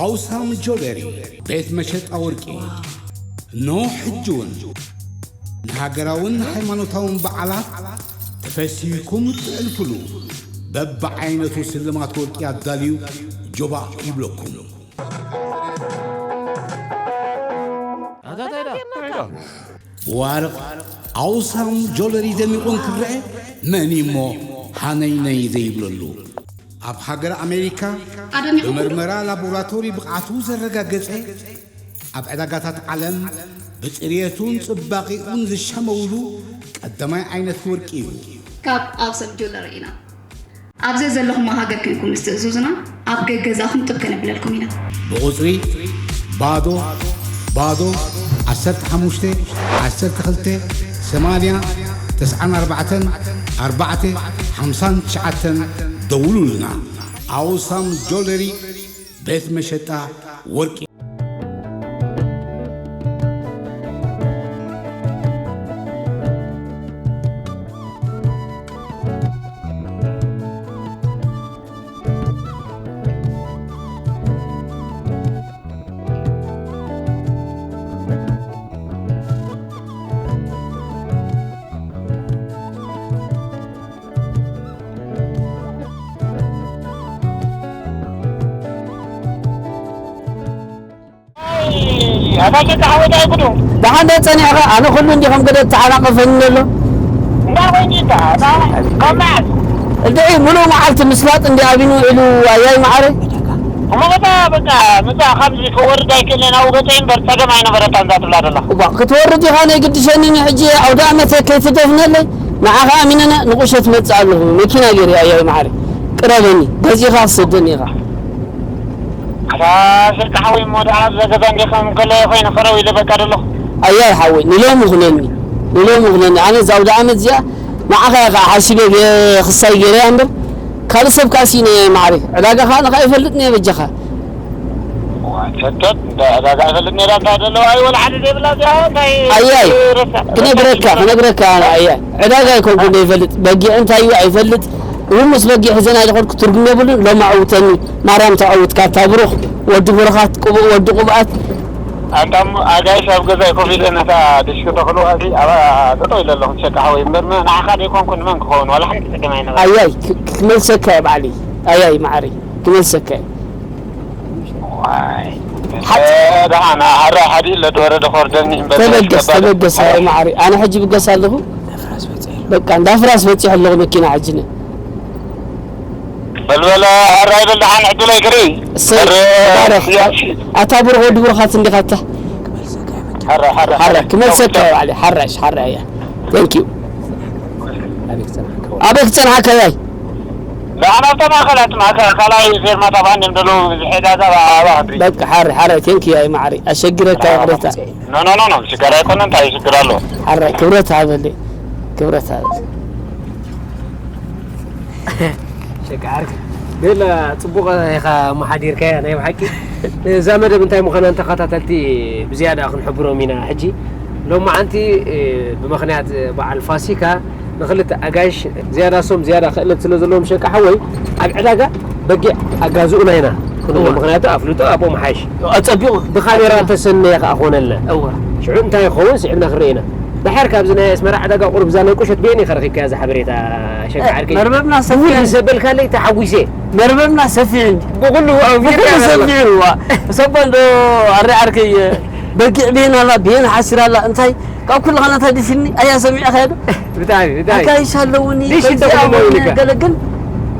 ኣውሳም ጆለሪ ቤት መሸጣ ወርቂ። እነሆ ሕጂ እውን ንሃገራውን ሃይማኖታውን በዓላት ተፈሲህኩም እትሕልፉሉ በብዓይነቱ ስልማት ወርቂ ኣዳልዩ ጆባእ ይብለኩም። ብዋርቕ ኣውሳም ጆለሪ ደሚቑ እንክረአ መን እሞ ሃነይነይ ዘይብለሉ? ኣብ ሃገር ኣሜሪካ ኣደሚቑ ብመርመራ ላቦራቶሪ ብቕዓቱ ዘረጋገጸ፣ ኣብ ዕዳጋታት ዓለም ብጽርየቱን ጽባቐኡን ዝሻመውሉ ቀዳማይ ዓይነት ወርቂ እዩ። ካብ ኣውሳም ጆለሪ ኢና። ኣብ ዘዘለኹሞ ሃገር ኮይንኩም ምስ ትእዝዙና፣ ኣብ ገገዛኹም ጥብ ከነብለልኩም ኢና። ብቑጽሪ ባዶ ባዶ ዓሰርተ ሓሙሽተ ዓሰርተ ክልተ ሰማንያ ተስዓን ኣርባዕተን ኣርባዕተ ሓምሳን ትሽዓተን ደውሉልና። ኣውሳም ጆለሪ ቤት መሸጣ ወርቂ። ኣታ ሸቃ ሓወይ እንታይ ጉዱ? ደሓን ዶ ጸኒሕኻ? ኣነ ኩሉ እንዲኹም ገለ ተዓናቐፈኒ ዘሎ። እንታይ ኮይንካ? ካብ መዓስ? እንድዒ ሙሉእ መዓልቲ ምስላጥ እንዲ ኣቢኑ ውዒሉ ኣያይ መዓረይ። እሞ በቃ፣ በቃ፣ ምጻእ ካብዚ ክወርድ ኣይክእልን፣ ኣብኡ ገጸይ እምበር ጸገም ኣይነበረካን እዛ ትብላ ዘለኻ። እባ፣ ክትወርድ ኢኻ ናይ ግድሸኒ፣ ንሕጂ ኣውደ ዓመት ከይትደፍነለይ፣ ንዓኻ ኣሚነነ ንቑሸት መጽእ ኣለኹ፣ መኪና ገይረ ኣያይ መዓረይ። ቅረበኒ፣ ገዚእኻ ክሰደኒ ኢኻ። ኣታ ሸቃ ሓወይ እሞ ደኣ ኣብ ገዛ እንዲኹም ከለ ኮይነ ፈረው ኢለ በቃ ደለኹ። ኣያይ ሓወይ፣ ንሎሚ ኩነኒ፣ ንሎሚ ኩነኒ። ኣነ እዛ ኣውደ ዓመት እዚኣ ንዓኻ ኢኻ ሓሲበ ገ-፣ ክሳይ ገይረያ እምበር፣ ካልእ ሰብ ከኣ ስኢነ እየ መዓረይ። ዕዳጋ ከኣ ንኻ ኣይፈልጥን እየ በጃኻ። ዋ፣ ሰተት፣ እንዳ ዕዳጋ ኣይፈልጥን እየ፣ እንዳ እንታይ ደለዋ፣ ኣይ፣ ወላ ሓደ ዘይብላ እዚኣ፣ እንታይ ኣያይ፣ ረሳ-፣ ክነግረካ፣ ረሳ-፣ ክነግረካ፣ ኣያይ። ዕዳጋ ኣይኮንኩን ዘይፈልጥ፣ በጊዕ እንታይ እዩ ኣይፈልጥ። እውን ምስ በጊዕ ሒዘን ኣይደኸድኩ፣ ትርጉም የብሉን። ሎም ኣዕውተኒ፣ ማርያም ተዐውት፣ ካብታ ብሩኽ ወዲ ብሩኻት፣ ቅቡእ ወዲ ቅቡኣት። ኣንታ እሞ ኣጋይሽ ኣብ ገዛይ ኮፍ ኢለ ነታ ድሽ ክተኽልዋ እዚ ኣብኣ ጠጠው ኢለ ኣለኹ፣ ሸቃ ሓወይ። እምበር መ-፣ ንዓኻ ዘይኮንኩ ንመን ክኸውን? ዋላ ሓንቲ ጸገም ኣይነበረን። ኣያይ፣ ክ-፣ ክመልሰካ እየ ባዕለይ። ኣያይ መዓረይ፣ ክመልሰካ እየ። ዋይ። ሓቂ። እ፣ ደሓን፣ ኣረ፣ ሓዲ ለድወረደ ኮርደኒ እምበር ተበገስ፣ ተባለ። ተበገስ፣ ኣይ መዓረይ። ኣነ ሕጂ ብገስ ኣለኹ። በቃ፣ እንዳ ፍራስ በጺሑ ኣለኹ መኪና ሕጂ ነ። በል፣ በል፣ ኣረ፣ ኣይበል፣ ደሓን ዕድለይ ክርኢ። እሰይ፣ ኣረ፣ ተባረኽ። ያሺ። ኣታ ብሩኽ ወዲ ብሩኻት እንዲኻ ኣታ። ሓራ፣ ሓራ፣ ሓራ፣ ሓራ። ክመልሰካ እያ ባዕለይ። ሓራሽ፣ ሓራ እያ። Thank you። ኣበይ ክጸንሓካ? ኣበይ ክጸንሓካ እያ? ደሓን ኣብታ ማእከላት፣ ማእከ-፣ ካልኣይ ፌርማታ ባንድም ደለዉ ብዝሒ ዕዳጋ ኣብ ኣባ ክንድሪ። በቃ፣ ሓረ፣ ሓረ፣ thank you፣ ኣይ መዓረይ። ኣሸግረካ፣ ይቕሬታ። ኖ፣ ኖ፣ ኖ፣ ኖ፣ ሽጋራ ኣይኮነን፣ እንታይ ሽግር ኣሎ? ሓረ፣ ክብረት ሃበለይ፣ ክብረት ሃበለይ። ሸቃ ዓርኪ። ቤላ፣ ጽቡቕ ኢኻ እሞ ሓዲርካያ፣ ናይ ብሓቂ። እዛ መደብ እንታይ ምዃና ንተኸታተልቲ ብዝያዳ ክንሕብሮም ኢና። ሕጂ ሎማዓንቲ፣ እ፣ ብምኽንያት በዓል ፋሲካ ንኽልተ ኣጋይሽ ዝያዳ ሶም ዝያዳ ክእለት ስለ ዘለዎም ሸቃ ሓወይ ኣብ ዕዳጋ በጊዕ ኣጋዝኡና ኢና ክንብሎ። እወ። ምኽንያቱ ኣፍልጦ ኣብኦም ሓይሽ። ኣጸቢቑ። ብካሜራ ተሰነየ ከኣ ኮነልና። እወ። ሽዑ እንታይ ይኸውን ስዒብና ክንርኢ ኢና። ድሓር ካብዚ ናይ ኣስመራ ዕዳጋ ቁሩብ እዛ ናይ ቁሸት ብየን ኢኻ ረኺብካያ እዛ ሓበሬታ ሸቃ እ፣ ዓርከይ? መርበብና ሰፊሕ። ብውል ዘበልካለይ ተሓጒሰ። መርበብና ሰፊሕ እንጂ። ብኹሉ ኣብ ብኹሉ ሜድያ ሰፊሕ እዋ። ሰባ እንዶ ኣረ ዓርከይ በጊዕ ብየን ኣላ፣ ብየን ሓሲር ኣላ። እንታይ ካብ ኩሉ ኸና ተዲፍኒ ኣያ ሰሚዕኻዮ ዶ? ብጣዕሚ፣ ብጣዕሚ። ኣጋይሽ ኣለውኒ፣ ዲሽ በዚኣ እንተኾነ እውን ይልካ። ገለ ግን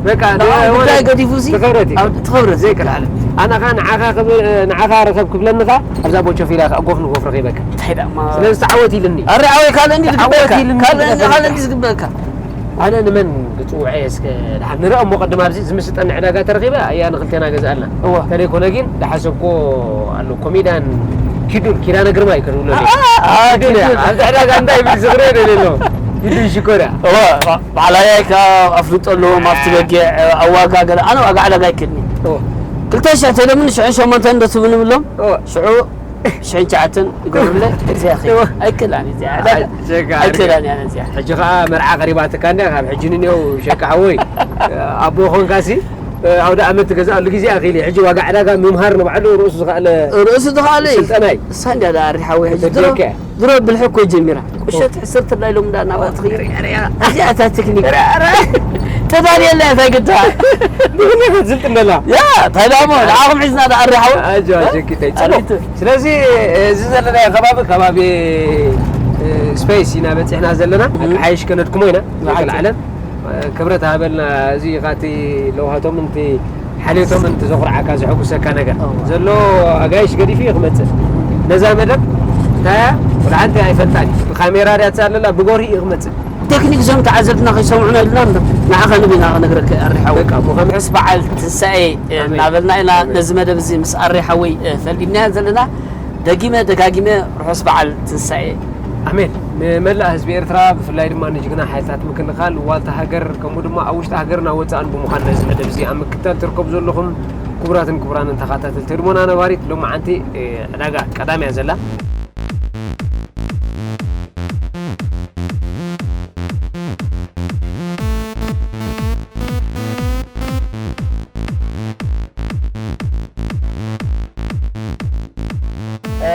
በቃ፣ ንዓ ደ-፣ ጉዳይ ወረ-፣ ገዲፉ ሲ፣ ትኸብረት እዩ። ኣብ ትኸብረት ዘይቅልዓለ። ኣነ ኸዓ ንዓኻ ክብ-፣ ንዓኻ ርኸብ ክብለኒ ኸዓ ኣብዛ ቦቾ ፊላ ኸዓ ጎፍ ንጎፍ ረኺበካ። እንታይ ደኣ እማ። ስለዚ ተዓወት ኢልኒ። ኣረ ዓወይ፣ ካልእ እንዲ ተዓወት ዝግበእካ። ኢልኒ። ካልእ እንዲ፣ ካልእ እንዲ ዝግበእካ። ኣነ ንመን ክጽውዐ እየ እስከ ደሓን ንርኣ እሞ፣ ቅድም ኣብዚ ዝምስጠኒ ዕዳጋ ተረኺበ፣ ኣያ ንኽልቴና ገዝኣልና። እወ። እንተደይኮነ ግን ዝሓሰብኮ ኣሎ፣ ኮሜድያን ኪዱን፣ ኪዳነ ግርማይ ከድውሎ አ-፣ አ-፣ አ-፣ ኪዱን እያ። ኪዱን። ኣብዚ ዕዳጋ እንታይ ይብል ዝኽሪ የለ ኣሎ። ኪዱን ሽኮር እያ። እወ፣ በዓል ኣያይ ከኣ ኣፍልጦ ኣለዎም ኣብቲ በጊዕ፣ ኣብ ዋጋ ገለ፣ ኣነ ዋጋ ዕዳጋ ኣይክድኒ። እወ። ክልተ ሽሕ ተለምን ሽሕን ሸሞንተን ዶ ትብሉ ንብሎም? እወ። ሽዑ ሽሕን ትሽዓተን ይገብሩለ፣ እዚኣ ኸ እወ። ኣይክእላን እዚኣ። ኣይ፣ ሸጋ ኣይክእላን እያ ነዚኣ። ሕጂ ኸዓ መርዓ ቀሪባትካ እንድያ፣ ካብ ሕጂ ንኔው ሸቃ ሓወይ፣ ኣቦ ኾንካሲ፣ ኣውደ ኣመት ትገዝኣሉ ግዜ ኣኺሉ እዩ። ሕጂ ዋጋ ዕዳጋ ምምሃር ንባዕሉ ርእሱ ዝኸኣለ ርእሱ ዝኸኣለ እዩ። ስልጠና እዩ። እሳ እንድያ ደኣ ኣሪ ሓወይ ሕጂ ድሮ ተደልካ እያ። ድሮ ብልሒ እኮ ጀሚራ። ቁሸት ሕስርት ላይ ሎም እንዳ እናባእትኺ። ሪኣ፣ ሪኣ። እዚኣ እታ ቴክኒክ። ሪኣ፣ ሪኣ። ተዳልየላ እያ እታ ግዳ። ብግንያት ዝልጥነላ። ያ፣ እንታይ ደኣ እሞ፣ ንዓኹም ሒዝና ደኣ ኣሪ ሓወይ። ኣጆ፣ ኣጆ፣ ኪተይ። ጽቡቕ። ኣሪቱ። ስለዚ፣ እዚ ዘለናዮ ከባቢ፣ ከባቢ፣ እ፣ ስፔስ ኢና በጺሕና ዘለና። እም። ሓይሽ ከነድክሞ ኢና። ንዓቱ። ንዓለም። ክብረት ሃበልና። እዚ ኻቲ ለውሃቶም እንቲ ሓልዮቶም እንቲ ዘኹርዓካ ዘሐጉሰካ ነገር እዋ። ዘሎ ኣጋይሽ ገዲፉ እዩ ክመጽእ። ነዛ መደብ እንታይ እያ? ወላ ሓንቲ ኣይፈልጣን እዩ። ብካሜራ ድያ ትሳለላ ብጎሪ እዩ ክመጽእ። ቴክኒክ እዞም ተዓዘብትና ከይሰምዑና ኢልና ንዓኻ ንቢና ክነግረካ ኣሪ ሓወይ። በቃ፣ እሞ ከም ርሑስ በዓል ትንሳኤ፣ እ፣ ኣሜን። እናበልና ኢና ኣሜን። ነዚ መደብ እዚ ምስ ኣሪ ሓወይ፣ እ፣ ፈሊምናዮ ዘለና። ደጊመ ደጋጊመ ርሑስ በዓል ትንሳኤ። ኣሜን። ንመላእ ህዝቢ ኤርትራ፣ ብፍላይ ድማ ንጅግና ሓይልታት ምክልኻል፣ ዋልታ ሃገር፣ ከምኡ ድማ ኣብ ውሽጢ ሃገርን ኣብ ወጻእን ብምዃን ነዚ መደብ እዚ ኣብ ምክትታል ትርከቡ ዘለኹም ክቡራትን ክቡራንን ተኸታተልቲ ህድሞና ነባሪት፣ ሎማዓንቲ፣ እ፣ ዕዳጋ ቀዳም እያ ዘላ። እ፣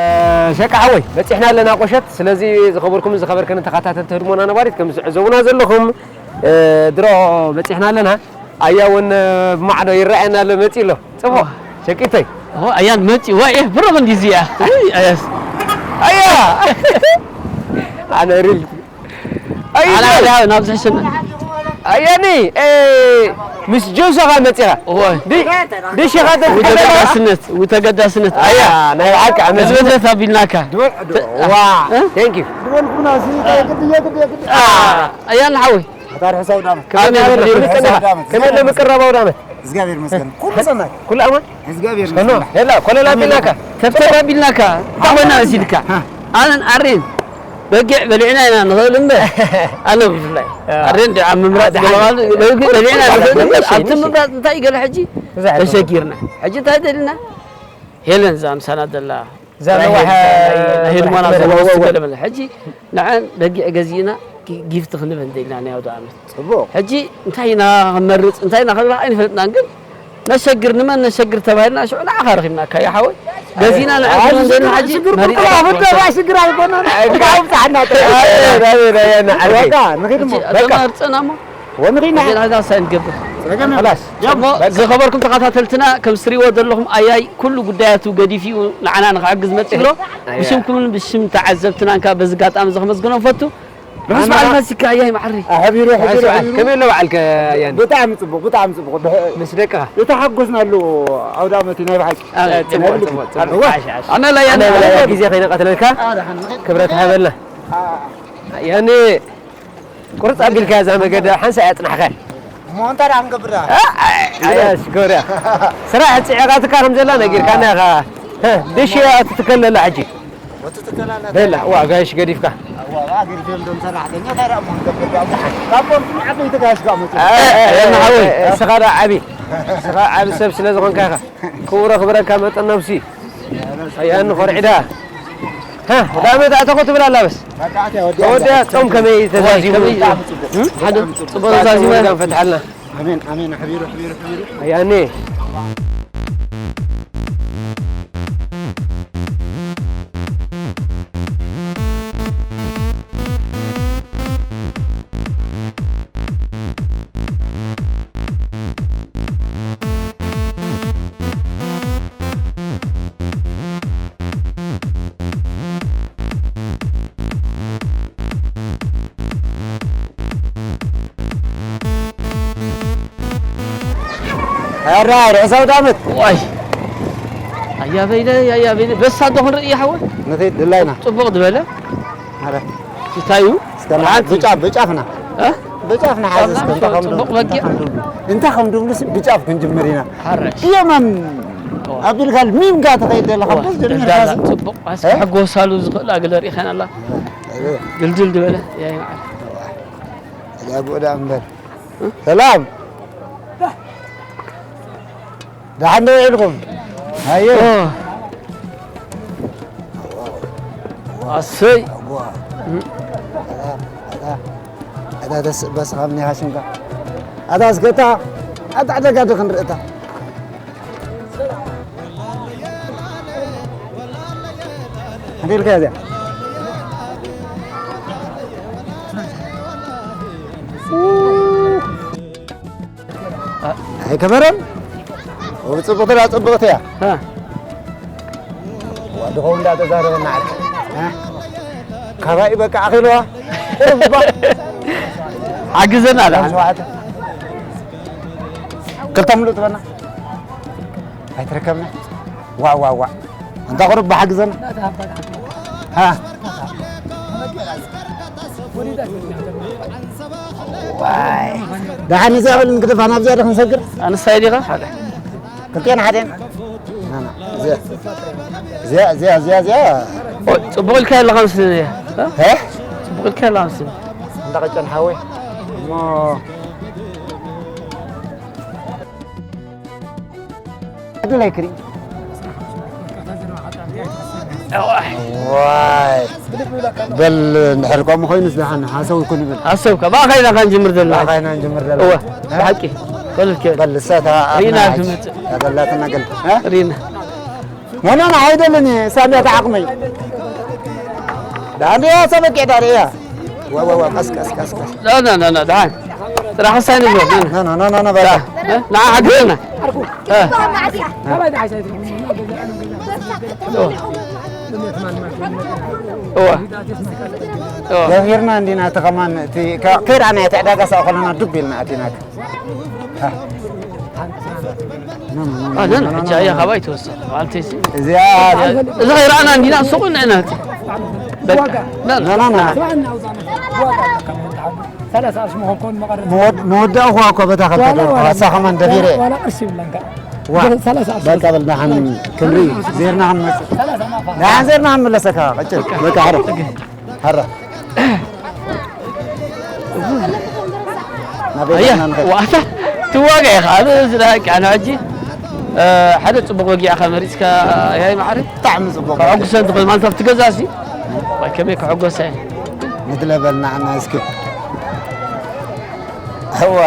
ሸቃ ሓወይ፣ በጺሕና ኣለና ቁሸት። ስለዚ ዝኸበርኩምን ዝኸበርክንን ተኸታተልቲ ህድሞና ነባሪት፣ ከም ዝዕዘቡና ዘለኹም፣ እ፣ ድሮ በጺሕና ኣለና። ኣያ እውን፣ እ፣ ብማዕዶ ይረኣየና ኣሎ፣ መጺኡ ኣሎ። ጽቡቕ፣ ሸቂተይ። ኦ፣ ኣያን መጺ፣ ዋ፣ ኤህ፣ ብሮ ክንዲ እዚኣ። እይ፣ ኣያስ። ኣያ! ኣነ ሪል ኣይ፣ ኣላ፣ ኣላ፣ ናብ ዝሕሽና። ኣያኒ፣ እ፣ ምስ ጆሶኻ መጺኻ። ኦይ። ዲ-፣ ድሽኻ ተትከለላ። ውተገዳስነት፣ ውተገዳስነት። ኣያ፣ ኣያ። ናይ ብሓቂ ኣመስግን። ህዝበተት ኣቢልናካ። ድወ-፣ ድወ-፣ ዋ፣ እ? Thank you። ድወልኩና፣ እዚ፣ የግድ፣ የግድ፣ የግድ። አ፣ ኣያ ንሓወይ። ኣታ ርሑስ ኣውዳመት። ከመይ ኣሜን። ነበር? ከመይ ነበር? ከመይ ነበር? ምቅራብ ኣውዳመት? እግዚኣብሔር ይመስገን። ኩሉ ሰናይ። ኩሉ ኣማን? እግዚኣብሔር እስከ ኖ፣ ይመስገን። የላ፣ ኮለል ኣቢልናካ። ተብተብ ኣቢልናካ። እንታይ ኮይና መሲልካ? ሃ። ኣነን ኣሬን በጊዕ በሊዕና ኢና ንኽእል እምበር። ኣነ ብፍላይ። ያ። ኣሬን ደኣ ኣብ ምምራጽ ኣደ ገለ ሓንቲ። ማለት በጊዕ በሊዕና ንኽእል እምበር። እሺ፣ ኣብቲ እሺ። ምምራጽ እንታይ ገለ ሕጂ? ብዙሕ ኣይኮነን። ተሸጊርና። ሕጂ እንታይ ደሊና? ሄለን እዛ ምሳና ዘላ እዛ ናይ ነዋሕ ሄድ-፣ ናይ ሄድሞና ነዋሕ ዘለዋ ወ-፣ ወ-፣ ገለ መለ። ሕጂ ንዐን በጊዕ ገዚእና ጊ-፣ ጊፍት ክንብል እንደኢልና ናይ ኣውደ ዓመት። ጽቡቕ። ሕጂ እንታይ ኢና ክንመርጽ፣ እንታይ ኢና ክንብል ኣይንፈልጥናን፣ ግን ነሸግር፣ ንመን ነሸግር ተባሂልና፣ ሽዑ ንዓኻ ረኺብናካ፣ ያ ሓወይ። ገዚእና ንዕድመ ኣይ፣ እንደና ሽግር፣ ሕጂ ሽግር መሪጽና። ቁልቁል ኣፍዶ፣ ኣይ፣ ሽግር ኣይኮነን። ኣይ፣ እንኳዕ ኣብጻሕና ጥራይ። ኣይ፣ ኣይ፣ ኣይ፣ ኣይ፣ ኣይ፣ በቃ፣ ንኺድ እሞ። ሕጂ በቃ። ኣቶም መርጽና እሞ። ወንኺና። ሕጂ ንሕና ሳይ ንገብር። ጸገም የለን። ኸላስ። እሞ በቃ። ዝኸበርኩም ተኸታተልትና፣ ከም ትሪእዎ ዘለኹም ኣያይ ኩሉ ጉዳያቱ ገዲፉ ንዓና ንኽሕግዝ መጺኡ ኣሎ። ኣያ። ብሽምኩምን ብሽም ተዓዘብትናን ከኣ በዚ ኣጋጣሚ እዚ ከመስግኖ እፈቱ። ርሑስ ኣነ በዓል ፋሲካ ኣያይ መዓረይ። ኣሕቢሩ፣ ኣሕቢሩ፣ ኣሕቢሩ። ከመይ ኣሎ በዓልከ ኣያኒ? ብጣዕሚ ጽቡቕ፣ ብጣዕሚ ጽቡቕ። ድሕ-፣ ምስ ደቅኻ? ዝተሓጎስናሉ ኣውደ ዓመት እዩ ናይ ብሓቂ። ኣነ ናይ ጽቡቕ፣ ብልቢ። ጽቡቕ፣ ጽቡቕ። እዋ። ዓሽ፣ ዓሽ። ኣነ ላይ ኣነ ኣነ ላይ ግዜ ከይነቐትለልካ ኣረ፣ ሓን-፣ ክብረት ሃበልና። ኣ-፣ ኣያኒ ቁርጽ ኣቢልካ እዛ መገዲ ሓንሳእ እያ ጽናሕካ። እሞ እንታይ ደኣ ክንገብር ደኣ? ኣ-፣ ኣይ፣ ኣያ ሽኮርያ። ስራሕ ጽዒቓትካ ከም ዘላ ነጊርካና ኢኻ። ሀ፣ ድሽ እያ ትትከለላ ሕጂ። ወትትከላላ በላ፣ ዋ፣ ጋይሽ ገዲፍካ። ዋ፣ ዋ፣ ገዲፈ እዮም ዶም ሰራሕተኛ፣ እንታይ ደኣ እሞ ክንገብር ደኣ? ካብቶም ዓበይቲ ጋይሽ ጋር መጹ። ኣ-፣ ኣ-፣ ኣ-፣ ንሓወይ። እስኻ ደኣ ዓቢ። እስኻ ዓቢ ሰብ ስለ ዝኾንካ ኢኻ። ክቡር ኣኽብረካ መጠን ነብሲ። ኣያኒ ኮርዒዳ። ሃ፣ ወደ ዓመት ኣተኹ ትብል ኣላ በስ። በቃ፣ ኣትያ ወዲያ ተወዲያ ኣላ። ጾም ከመይ ተዛዚሙ? ከመይ እዩ? ብጣዕሚ ጽቡቕ። እም? ሓደ ጽቡቕ ተዛዚሙ። ወርጋን ፈትሓልና። ኣሜን፣ ኣሜን። ኣሕቢሩ፣ ኣሕቢሩ፣ ኣሕቢሩ። ኣያኒ። ሕራይ ርእሰ ኣውዳመት። ዋይ። ኣያ በይነ፣ ኣያ በይነ። በሳ ዶ ክንርኢ ይሓወ? ንኺድ ድላይና። ጽቡቕ ዝበለ። ኣረ። እንታይ እዩ? እስከ ና-፣ ሓንቲ። ብጫ-፣ ብጫፍና። እ? ብጫፍና ሓዚ እስከ ብጫፍና፣ እንታይ ከም ጽቡቕ ድብሉ፣ በጊዕ። እንታይ ከም ድብሉ፣ እንታይ ከም ድብሉ ሲ ብጫፍ ክንጅምር ኢና። ሓራይ። የመን ዋ። ኣቢልካ ሚም ጋር ተኸይድ ዘለኻ ዋ፣ በስ ጀሚርካ ደልዳላ፣ ሲ-፣ ጽቡቕ። ኣስ-፣ እ? ክሕጎሳሉ ዝኽእል ኣገለ ርኢኻን ኣላ። እ። ድልድል ዝበለ። ያይ መዓል። ያ ጉዳ እምበር። እ? ሰላም። ደሓን ዶ ውዒልኩም? ኣየ። ኦ። ኣሰይ። ኣታ፣ ኣታ፣ ኣታ ተስእ በስኻ ምኒኻ ሽምካ። ኣታ እስከታ፣ ኣታ ዕዳጋ ዶ ክንርኢ እታ? እንታይ ኢልካ እዚኣ? ኣይከበረን። ጽቡቕቲ ደኣ ጽቡቕቲ እያ። እ። ዋ፣ ድኸውን እንዳተዛረበና ዓርኪ። እ? ካባይ በቃ ኣኺልዋ። ቁሩብ እባ። ሓግዘና ደኣ። ሸውዓተ። ክልተ ምሉእ ትበና። ኣይትርከብና። ዋ፣ ዋ፣ ዋ። እንታ ቁሩብ ብሓግዘና። ሃ። ዋይ። ደሓን እዚኣ በል ንግደፋ፣ ናብዚኣ ዶ ክንሰግር? ኣንስታይ ዲኻ? ሓደ። ክልቴን ሓደን። ና፣ ና። እዚኣ፣ እዚኣ፣ እዚኣ፣ እዚኣ፣ እዚኣ። ኦ፣ ጽቡቕ ኢልካ ኣለኻ መስለኒ። እ? እ? ጽቡቕ ኢልካ ኣለኻ መስለኒ። እንዳ ቀጨን ሓወይ። እሞ ዕድለይ ክርኢ። ዋይ። በል እንድሕር ከምኡ ኮይኑስ ደሓን ሓሰው ይኩን ይብል። ሓሰው ካብ ኣኻይና ካን ጅምር ዘለና። ኣኻይና ጅምር ዘለና። እወ፣ እ? ብሓቂ። በል እስኪ። በል እሳ እታ ሪና ኣኽና ትምጽእ። እታ ዘላትና ገል። እ? ሪና። ኖ፣ ኖ፣ ኖ፣ ኣይደልን። እሳ እንዲያ ተዓቕመይ። ደሓን እያ፣ እሳ በቂዕ ዳር እያ። ዋ፣ ዋ፣ ዋ፣ ቀስ፣ ቀስ፣ ቀስ፣ ቀስ። ኖ፣ ኖ፣ ኖ፣ ኖ፣ ደሓን። ጥራሕ ክሳይ ንግበር፣ ኖ፣ ኖ። ኖ፣ ኖ፣ ኖ፣ ኖ፣ በቃ። እ? ንዓ ሓግዘና። እ። እወ። እወ። ገፊርና እንዲና፣ እቲ ከማን፣ እቲ ከ-፣ ከይዳ ናይ እቲ ዕዳጋ ሳእኾለና ዱብ ኢልና ኣቲናካ። አ፣ ኖ፣ ኖ፣ ሕጂ ኣያ ካባይ ትወስድ። በዓልቲ እዚኣ እዚ ከይረኣና እንዲና ሱቕ ንዕና። በቃ። ኖ፣ ኖ፣ ኖ። መወድ-፣ መወዳእኹዋ እኮ በታ ኸልተ ዋላ፣ ደርቢ። ዋላ። ዋሳ ከማን ደፊረ። ዋላ ቅርሺ ይብላንካ። ዋ። ሰላሳ በቃ በል፣ ደሓን ክንርኢ። ዜርና ክንመጽእ። ሰላሳ ናፋ። ደሓን ዜርና ክንምለሰካ። ቀጭን። በቃ፣ ሕረ። ሕረ። ናበይ ኣያ፣ ኢና ንኸድ? ዋታ ትዋጋ ኢኻ። ኣብ እዚ ደሃቂ ኣነ ሕጂ፣ እ፣ ሓደ ጽቡቕ ወጊዕካ መሪጽካ፣ ያይ ማዕረ። ብጣዕሚ ጽቡቕ። ከዕጉሰ እንተኾይኑ ማለት ኣብቲ ገዛሲ፣ ወይ ከመይ ከዕጎሰ? ንድለ በልና ኣና እስኪ። እዋ፣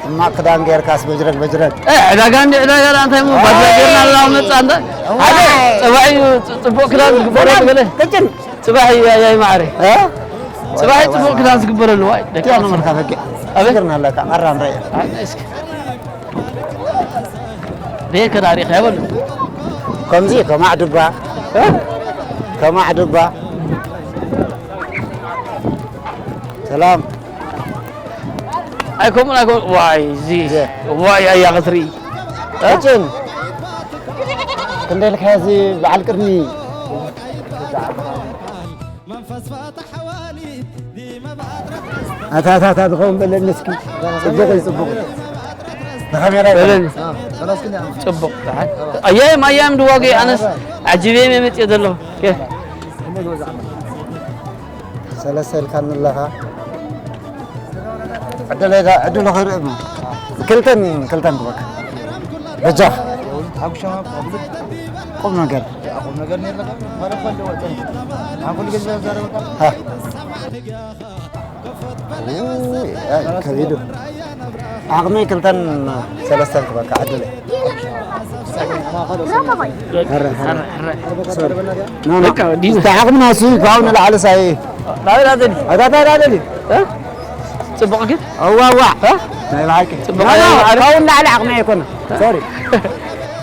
ሕማቕ ክዳን ጌርካስ በጅረግ በጅረግ። እ፣ ዕዳጋ እንዲ ዕዳጋ ደኣ እንታይ እሞ፣ ባድራ ጌርና ኣለና መጻ እንዳ። ሓደ እዋይ። ጽባሕ እዩ ጽ-፣ ጽቡቕ ክዳን ዝግበረሉ ገለ። ቅጭን። ጽባሕ እዩ ኣያይ ማዕረ። እ? ጽባሕ እዩ ጽቡቕ ክዳን ዝግበረሉ። ዋይ፣ ደቂ እቲያ ኣንስትዮ። ነመልካ ፈቂ። ኣበይ? ስግርና ኣለካ፣ መራን ረየ። ኣነ እስኪ። ደየከ ታሪኽ ኣይበሉ። ከምዚ፣ ከማዕ ድባ። እ? ከማዕ ድባ። ሰላም። ኣይከምኡን ኣይከምኡን። ዋይ፣ እዚ። እየ። ዋይ፣ ኣያ ክትርኢ። እ? ቅጭን። ክንደይ ኢልካ እዚ በዓል ቅድሚ? ኣታ፣ ኣታ፣ ኣታ፣ ዝኸውን በለኒ እስኪ። ጽቡቕ እዩ፣ ጽቡቕ እዩ። ንካሜራ በለኒ። ይበለኒ። ጽቡቕ። ኣያይም፣ ኣያይም ድዋገ ኣነስ ዓጂበ እየ መጽእ ዘለኹ። ከ-፣ ሰለስተ ኢልካኒ ኣለኻ። ዕድለይ ዳ-፣ ዕድሉ ክርኢ እሞ። ክልተን፣ ክልተን ክበካ። በጃ። ቁም ነገር። ሃ። ውይ፣ ኣይ፣ ከቢዱ። ዓቕመይ ክልተን ሰለስተን ክበካ ዕድለይ። ሀረ፣ ሀረ። ሶሪ። ኖ፣ ኖ። በቃ፣ ዲና። እስቲ ዓቕምና እሱ ካብኡ ንላዕሊ ሳይ። ናበይ ደኣ ዘድሊ? ኣታ፣ ኣታ፣ ኣታ፣ ኣታ፣ እ? ጽቡቕ ግን? እዋ፣ እዋ። እ? ናይ ብሓቂ። ጽቡቕ ኖ፣ ኖ፣ ናይ ብሓቂ። ካብኡ ንላዕሊ ዓቕመይ ኣይኮነን። ሶሪ።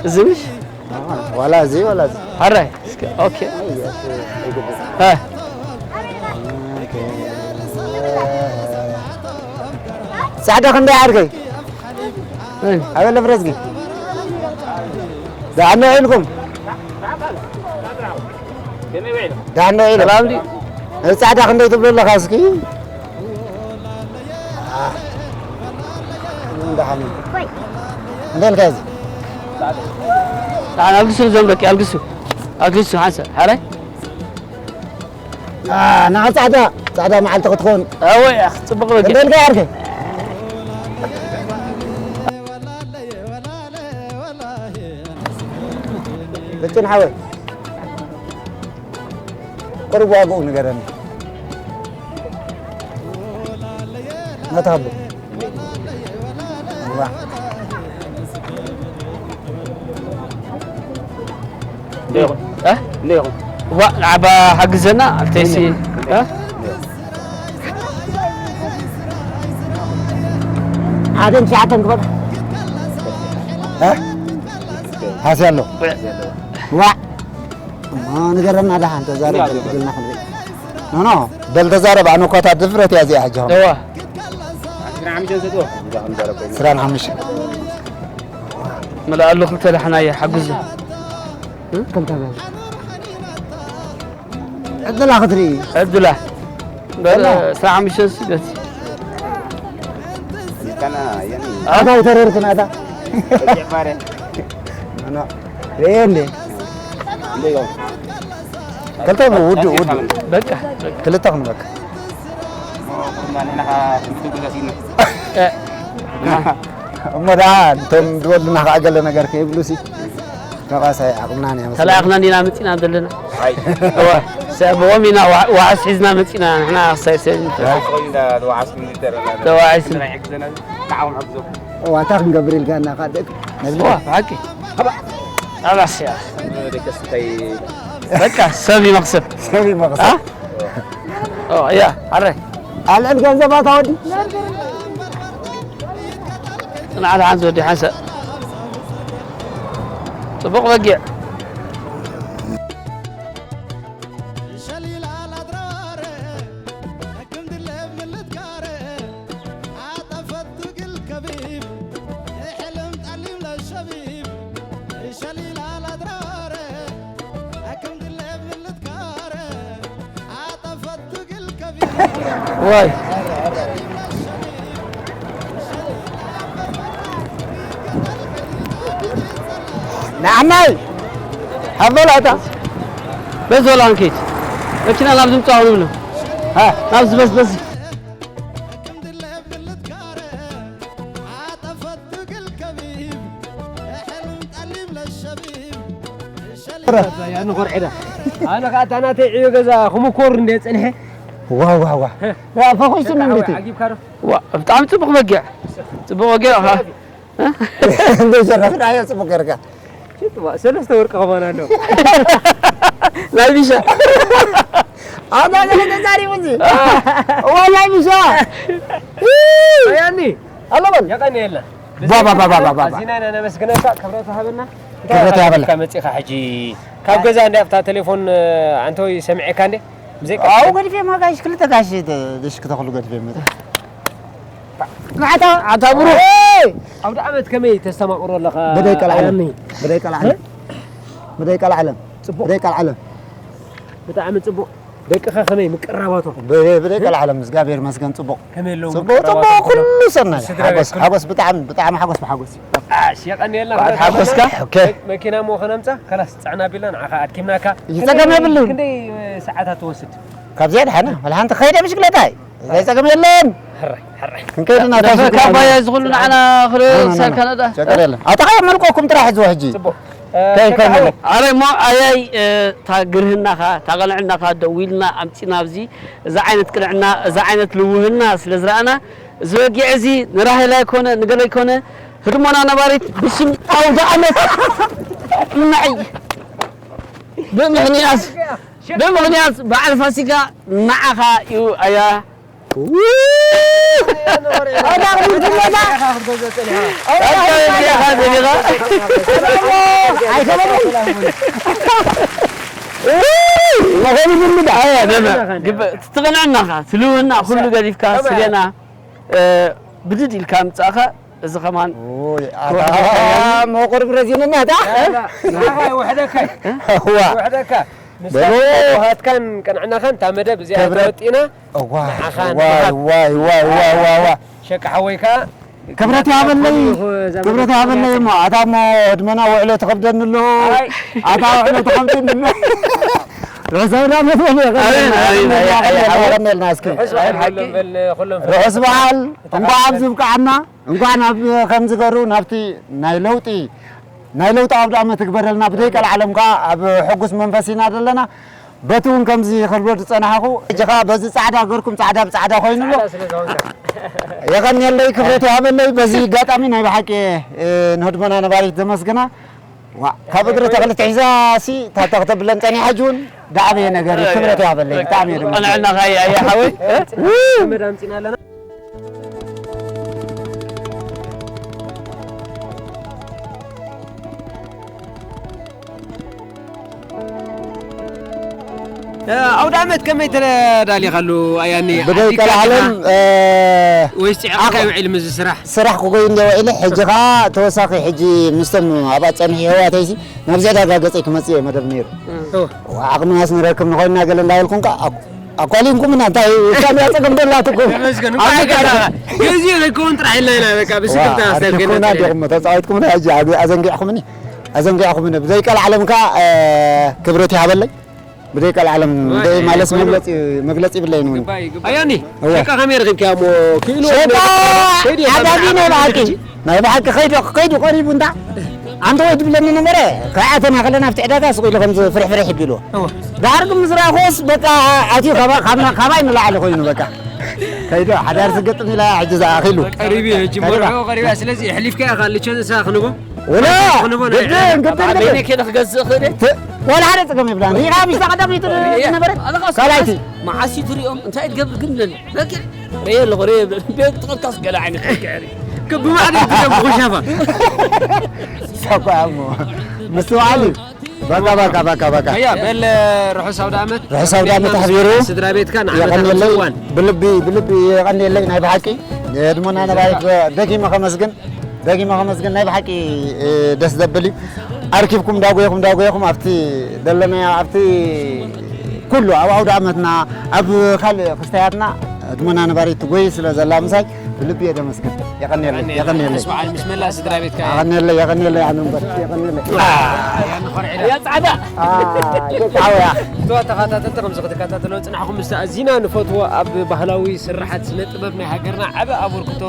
እዚ ምሽ? ዋላ እዚ፣ ዋላ እዚ። ሐራይ፣ እስከ፣ ኦኬ። እ። ጻዕዳ ክንደይ ዓርከይ? እ። ኣበለ ፍረዝጊ። ደሓን ዶ ኢልኩም? ደሓን ዶ ኢሉ? ሰላም ድዩ? እዚ ጻዕዳ ክንደይ ትብሎ ኣለኻ እስኪ? ደሓን እዩ። እንታይ ኢልካ እዚ? ደሓን ኣልግሱ፣ እዞም ደቂ ኣልግሱ። ኣልግሱ፣ ሓንሳብ፣ ሓራይ? አ፣ ንዓ ጻዕዳ፣ ጻዕዳ መዓልቲ ክትኮን። ኣወ፣ ያኽ፣ ጽቡቕ በጊዕ። እንታይ ኢልካ ዓርከይ? ቅጭን ሓወይ። ቁሩብ ዋግኡ ንገረኒ። መታቡ። ዋ። እ? ዋ፣ ንዓባ ሓግዘና፣ ኣልተይሲ፣ እ? ሓደን ትሽዓተን ግበር። እ? ሓስያ ኣሎ። ዋ። እሞ ንገረና ደሓን፣ ተዛረብ፣ በል ትግልና ክንርኢ። ኖ፣ ኖ፣ በል ተዛረብ፣ ኣነ እኮ እታ ድፍረት እያ እዚኣ ሕጂ። እዋ። ዕስራን ሓሙሽተን። መልኣሉ ክልተ ደሕና እየ፣ ሓግዙ። እ? ክልተ በል። ዕድላ ክትርኢ። ዕድላ። በል፣ ዕስራን ሓሙሽተን ስደት። ኣታ ይተረርኩ ናታ። ኖ፣ ኖ። ሪኤ እንዴ? ክልተ ውዱ፣ ውዱ። በቃ፣ በቃ። ክልተ ክንበካ። እ፣ እሞ ደኣ እንቶም ዝበሉና ከዓ ገለ ነገር ከይብሉሲ፣ መቓሳይ ዓቕምናን እያ መሰለኒ። ተላኢኽና እንዲና መፂና ዘለና። ኣይ። እዋ፣ ሰ-፣ ብኦም ኢና ዋ-፣ ዋዕስ ሒዝና መፂና፣ ንሕና ክሳይ ሰብ ተዋዒስና። እዋ፣ እንታይ ክንገብር ኢልካ እና ካደግ? እዋ፣ ብሓቂ። ኣባስ እያ። በቃ፣ ሰብ ይመኽሰብ። ሰብ ይመኽሰብ። ኣ? ኦ፣ እያ፣ ኣረ። ኣልዕል ገንዘብ ኣታ ወዲ። ጽንዓት ሓንዚ ወዲ ሓንሳእ። ጽቡቕ በጊዕ። ዋይ። ንዓናይ ሃበላታ በዚ ወላ ንከይድ መኪና ናብ ዝምጻእ ንብሎ። ሃ፣ ናብዚ በዚ፣ በዚ። ኣነ ኸኣ እታ ናተይ ዕዮ ገዛ ክምኮር እንደ ጸንሐ። ዋ፣ ዋ፣ ዋ። ዋ፣ ፈኹስና እንዴት? ዓጊብካ ዶ? ዋ፣ ብጣዕሚ ጽቡቕ በጊዕ። ጽቡቕ በጊዕ፣ ኸኣ። እንደ ዘረፍናዮ ጽቡቕ ጌርካ። ሽጥዋ፣ ሰለስተ ወርቂ ከማን ኣሎ። ናይ ቢሻ። ኣታ ገለ ተዛሪቡ እዚ። ዋ፣ ናይ ቢሻ። ያኒ። ኣሎ በል። የቐንየልና። ባ፣ ባ፣ ባ። ኣዚና ኢና ነመስግነካ፣ ክብረት ይሃበልና። ክብረት ይሃበልና። ካብ መጺኻ ሕጂ ካብ ገዛ እንዲ ኣብታ ቴሌፎን፣ ኣንተ ወይ ሰሚዐካ እንዴ? ብዘይ ኣው ገዲፈ ማ ጋሽ፣ ክልተ ጋሽ ተ-፣ ደሽ ክተኽሉ ገዲፈ መጣ። ማዕታ፣ ኣታ ብሩኽ። ኤይ! ኣውደ ዓመት ከመይ ተስተማቕሮ ኣለኻ? ብደይ ቀልዓለም። ኣያኒ። ብደይ ቀልዓለም። እ? ብደይ ቀልዓለም። ጽቡቕ። ብደይ ቀልዓለም። ብጣዕሚ ጽቡቕ። ደቅኻ ከመይ ምቅራባቶም? ብ-፣ ብደይ ቀልዓለም፣ እግዚኣብሔር ይመስገን፣ ጽቡቕ። ከመይ ኣለዉ ጽቡቕ፣ ጽቡቕ፣ ምቅራባቶም? ኩሉ ሰናይ። ስድራ ቤት ሓጎስ፣ ኩሉ? ሓጎስ፣ ብጣዕሚ፣ ብጣዕሚ ሓጎስ ብሓጎስ እዩ። ኣሽ፣ የቐንየልና። በዓል ሓጎስካ? ኦኬ። መኪና እሞ ከነምጻ፣ ከላስ፣ ጽዕና ቢልና ንዓኻ ኣድኪምናካ። እዩ፣ ጸገም የብሉን። ክንደይ ሰዓታት ትወስድ? ካብዚኣ ደሓና፣ ወላ ሓንቲ ከይደ ብሽክለታ እዩ። እዛ ጸገም የለን። ሕራይ፣ ሕራይ። ክንከይድ ኢና፣ ደፈ ታክሲ ካባያ ክናምን። ዝኹሉ ንዓና ክልተ ኖ፣ ኖ፣ ኖ። ሰልካ ነዳ። ጨቀር የለን። ኣታ ኸይ መልቆኩም ጥራሕ ሕዝዎ ሕጂ። ጽቡቕ። እ፣ ከይ፣ ሸቃ ከይ ሓወይ። ኣረ እሞ ኣያይ፣ እ፣ እታ ግርህናኻ፣ እታ ቅንዕናኻ ደዊልና ኣምጺና ኣብዚ፣ እዛ ዓይነት ቅንዕና፣ እዛ ዓይነት ልውህና ስለ ዝረኣና፣ እዚ በጊዕ እዚ ንራሄላ ይኮነ፣ ንገለ ይኮነ፣ ህድሞና ነባሪት ብስም ኣውደ ዓመት ምናይ ብምኽንያት፣ ብምኽንያት በዓል ፋሲካ ንዓኻ እዩ ኣያ። ትቕንዕናኻ፣ ትልውና፣ ኩሉ ገዲፍካ፣ ስሌና፣ እ፣ ብድድ ኢልካ ምጻእኻ፣ እዚ ከማን ኦይ፣ ኣታ መቑርብ ረዚንና፣ ኣታ። ንዓኻ ይውሕደካ እዩ። እዋ። ይውሕደካ። ንስኻ በሎ። ሃትካን ቅንዕናኻን እታ መደብ እዚኣ ክብረት ተወጢና፣ እዋ፣ ንዓኻ እዋ፣ ንምሃብ። እዋ፣ እዋ፣ እዋ፣ እዋ፣ እዋ። ሸቂ ሓወይ ከኣ ክብረት ይሃበለይ፣ ይኹ-፣ ዘመድ ክብረት ይሃበለይ ይኹ-፣ እሞ፣ ኣታ እሞ ህድመና ውዕሎ ትኸብደኒ ኣሎ። ኣይ። ኣታ ውዕሎ ትኸብደኒ ኣሎ። ርእሰና መትበል ኣሜን፣ ኣሜን፣ ኣሜን፣ ኣሜን። የቐንየልና እስኪ። ርሑስ በዓል ኣይ፣ ሓቂ። ኩሎም በል፣ ኩሎም ርሑስ በዓል። እታ እንኳዕ ኣብዚ ብቃዓና። እንኳዕ ናብ ከምዚ ገሩ ናብቲ ናይ ለውጢ፣ ናይ ለውጢ ኣውደ ዓመት ይግበረልና። ብደይ ቀልዓለም ከኣ ኣብ ሕጉስ መንፈስ ኢና ዘለና። በቲ እውን ከምዚ ክብሎ ዝጸናሕኩ፣ ሕጂ ከኣ በዚ ጻዕዳ ገርኩም ጻዕዳ ብጻዕዳ ኮይኑ ኣሎ። ጻዕዳ ስለ ዝኮንካ። የቐንየለይ፣ ክብረት ይሃበለይ። በዚ ኣጋጣሚ ናይ ብሓቂ፣ እ፣ ንህድሞና ነባሪት ዘመስግና። ዋ፣ ካብ እግሪ ተኽሊ ትሒዛ ሲ ታታ ክተብለን ጸኒሓ ሕጂ እውን ዳዕበየ ነገር እዩ። ክብረት ያበለይ። ብጣዕሚ እዩ ድማ። ቀንዕና ኻያ እያ ሓወይ። እ? ገመድ ኣምጺና ኣለና። እ፣ ኣውደ ዓመት ከመይ ተዳሊኻሉ ኣያኒ? ብደይ ዓዲካ ቀልዓለም፣ ዲኻ? እ፣ ወይስ ጽዕቕካ ዓኽ-፣ ውዒል ምስ ስራሕ? ስራሕ ክጎይ እንደ ውዒለ፣ ሕጂ ኸኣ ተወሳኺ ሕጂ ምስቶም ኣብኣ ጸኒሑ የሕዋተይሲ ናብዚ ዕዳጋ ገጸይ ክመጽእ እየ መደብ ነይሩ። እወ። ዓቕምናስ ንረክብ ንኾይንና ገለ እንዳበልኩም ከኣ ኣኳ-፣ ኣኳሊንኩምና እንታይ እሳን እያ ጸገም ዘላትኩም? ተመስገን። ኣብ እንኳዕ ገዛ ግዜ ዘይከውን ጥራሕ ኢልና ኢና በቃ ብስክልታ ዋ፣ ኣስተብኬና ኣርኪብኩምና ጸኒሕና። ዲኹም ተጻዊትኩምና ሕጂ ኣብ-፣ ኣዘንጊዕኩምኒ። ኣዘንጊዕኩምኒ። ብዘይ ቀልዓለም ከኣ፣ እ፣ ክብረት ይሃበለይ። ብደይ ቀልዓለም ዋይ፣ ደይ ማለት ኣይኮነን። መግለጺ፣ መግለጺ ይብለይን እውን። ይግባይ፣ ይግባይ። ኣያኒ፣ እወ። ሸቃ ከመይ ረኺብካያ እሞ? ክኢሉ ሸቃ ከይዱ ዓጋቢ ናይ ብሓቂ። ናይ ብሓቂ ከይዱ፣ ከይዱ ቀሪቡ እንዳ ኣንተ ወይ ትብለኒ ነበረ። ከኣተና ከለና ኣብቲ ዕዳጋ ስቕ ኢሉ ከምዚ ፍርሕ ፍርሕ ይብልዎ። እወ። ዳሕር ግን ምስ ረኣኹስ በቃ ኣትዩ ካባ-፣ ካብና-፣ ካባይ ንላዕሊ ኮይኑ በቃ። ከይዱ ሓዳር ዝገጥም ኢላ ሕጂ ዝኣኺሉ። ቀሪቡ እዩ፣ ሕጂ ከይዱ። መርዕኡ ቀሪቡ እያ። ስለዚ የሕሊፍካያ ኢኻ፣ ልቸንሳ ክንቦ? ወላ ክንቦ ናይ ግድን፣ ግድን፣ ኣብ ግድን። በይነይ ከይደ ክገዝእ ክእል እየ? ት-፣ ወላ ሓደ ጸገም የብላን። ሪኢኻ፣ ምስታ ቀዳመይቲ እያ። ዝነበረት ኣነ ኻስ ካልኣይቲ። መዓስ እዩ ትሪኦም? እንታይ ትገብር ግን ብለኒ። በቃ፣ ርኤ ኣለኹ፣ ርኤ ብለኒ። ቤት ጥቐልካስ ገለ ዓይነት በቃ፣ ርኤ። ክብ ማዕዶ እዩ ትሪኦም ብኹሻፋ። ሳኳ እሞ። ምስትውዓል እዩ። በቃ፣ በቃ፣ በቃ፣ በቃ። ኣያ፣ በል፣ ርሑስ ኣውደ ዓመት። ርሑስ ኣውደ ዓመት ኣሕቢሩ። ስድራ ቤትካ ንዓመት የቐንየለይ። ኣመት እዋን። ብልቢ፣ ብልቢ የቐንየለይ ናይ ብሓቂ። የድሞና ነባሪት ደጊመ ከመስግን። ደጊመ ከመስግን ናይ ብሓቂ፣ እ፣ ደስ ዘብል እዩ። ኣርኪብኩም ዳጎይኹም ዳጎይኹም ኣብቲ ዘለናዮ ኣብቲ ኩሉ ኣብ ኣውደ ዓመትና ኣብ ካልእ ክስተያትና እድሞና ነባሪት ትጎይ ስለ ዘላ ምሳይ ብልቢ እየ ደመስግን። የቐንየለይ፣ የቐንየለይ። ተስፋ ዓሊ ምስ መላእ ስድራ ቤትካ እየ። የቐንየለይ፣ የቐንየለይ፣ ኣነ እምበር፣ የቐንየለይ። ያ ጻዕዳ። አ፣ ደቂ ዓወያ። እቶ ተኸታተልቲ ከምዚ ክትከታተሎ ጽናሕኩም ምስቲ ኣዚና ንፈትዎ ኣብ ባህላዊ ስርሓት ስነ ጥበብ ናይ ሃገርና ዓቢ ኣበርክቶ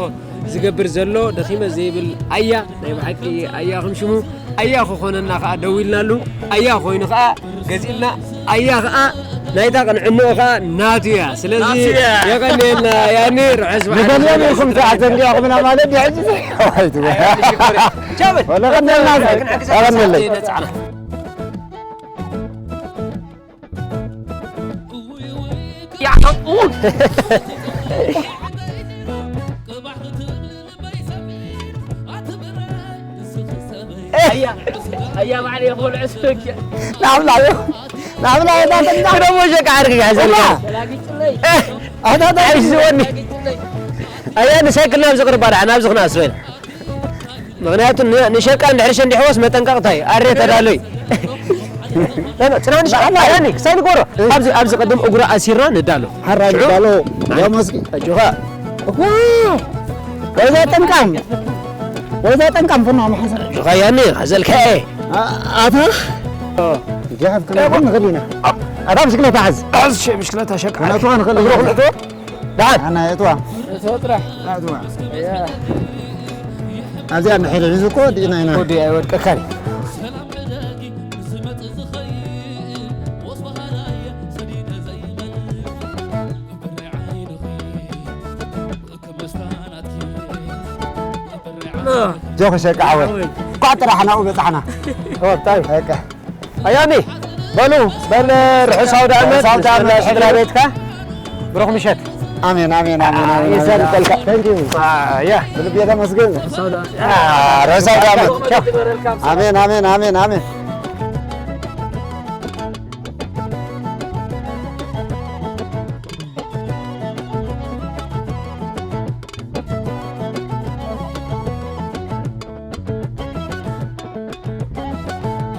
ዝገብር ዘሎ ደኺመ ዘይብል ኣያ፣ ናይ ብሓቂ ኣያ ከም ሽሙ ኣያ ክኾነና ከኣ ደዊልናሉ፣ ኣያ ኮይኑ ከኣ ገዚእልና፣ ኣያ ከኣ ናይታ ቅንዕንኡ ከኣ ናቱ እያ። ስለዚ ናቱ እያ። የቐንየልና፣ ያኒ ርሑስ በዓል ንገሊኦም ይኹን ይኹን። ሰዓት ዘንጊዕኹምና ማለት ድዩ ሕጂ? ዋይ ትበል። ኣያ፣ እሺ፣ ኮሪ። ቻው በል። ወላ ቀንየልና፣ ክንዕግሳ ቀንየለይ። ሰዓት ነጻዕና። ኣያ፣ ኣያ፣ ባዕለይ ክበልዖ ስበኪ። ናብላ፣ ናብላ፣ ናብላ። ክደሞ ሸቃ ዓርኪ ክሕዘልካ። ተላጊጭለይ። ኣታ፣ ኣታ። ኣይዝወኒ። ኣያ፣ ንሳይክል ናብዚ ቅርባ ደኣ፣ ናብዚ ክነኣስበ። ምኽንያቱ ን-፣ ንሸቃ እንድሕር ሸንዲሕዎስ መጠንቀቕታ እዩ። ኣሬ ተዳሎይ። ጽናንሽ፣ ኣላ፣ ያኒ፣ ክሳይ ንጎሮ። ኣብዚ፣ ኣብዚ ቅድም እግሩ ኣሲርና ንዳሎ። ሓራ ሽዑ ንዳሎ። ያ መስኪ። ኣጆኻ። እዋ። ወይዛ ጠንቃም። ወይዛ ጠንቃም ፍና መሓዛ። ኣጆኻ ያኒ፣ ሓዘልካ እየ። ኣ-፣ ኣታ። ጃሃብ ከመይ ንኽእል ኢና። ኣታ ብሽክለታ ሓዝ። ሓዝ ሸ-፣ ብሽክለታ ሸቃ። ኩነቱ ንኽእል እግሩ ኢና። ክልሕቶ? ደሓን። ኣና የእትዋ። እቶ ጥራሕ። ኣእትዋ። ያ። ኣብዚኣ እንድሕር ሒዙ እኮ ወዲእና ኢና። ወዲ ኣይወድቀካን። ጆክ ሸቃ ሓወይ። እንኳዕ ጥራሕ ናብኡ በጻሕና። ኦ፣ ብጣዕሚ። በቃ። ኣያኒ፣ በሉ፣ በል፣ ርሑስ ኣውደ ዓመት፣ ርሑስ ኣውደ ዓመት፣ ስድራ ቤትካ፣ ብሩኽ ምሸት። ኣሜን፣ ኣሜን፣ ኣሜን፣ ኣሜን፣ ኣሜን። ይዘንቀልካ። Thank you። ኣያ። ብልቢ የተመስገን። ርሑስ ኣውደ ዓመት። ቻው። ኣሜን፣ ኣሜን፣ ኣሜን፣ ኣሜን።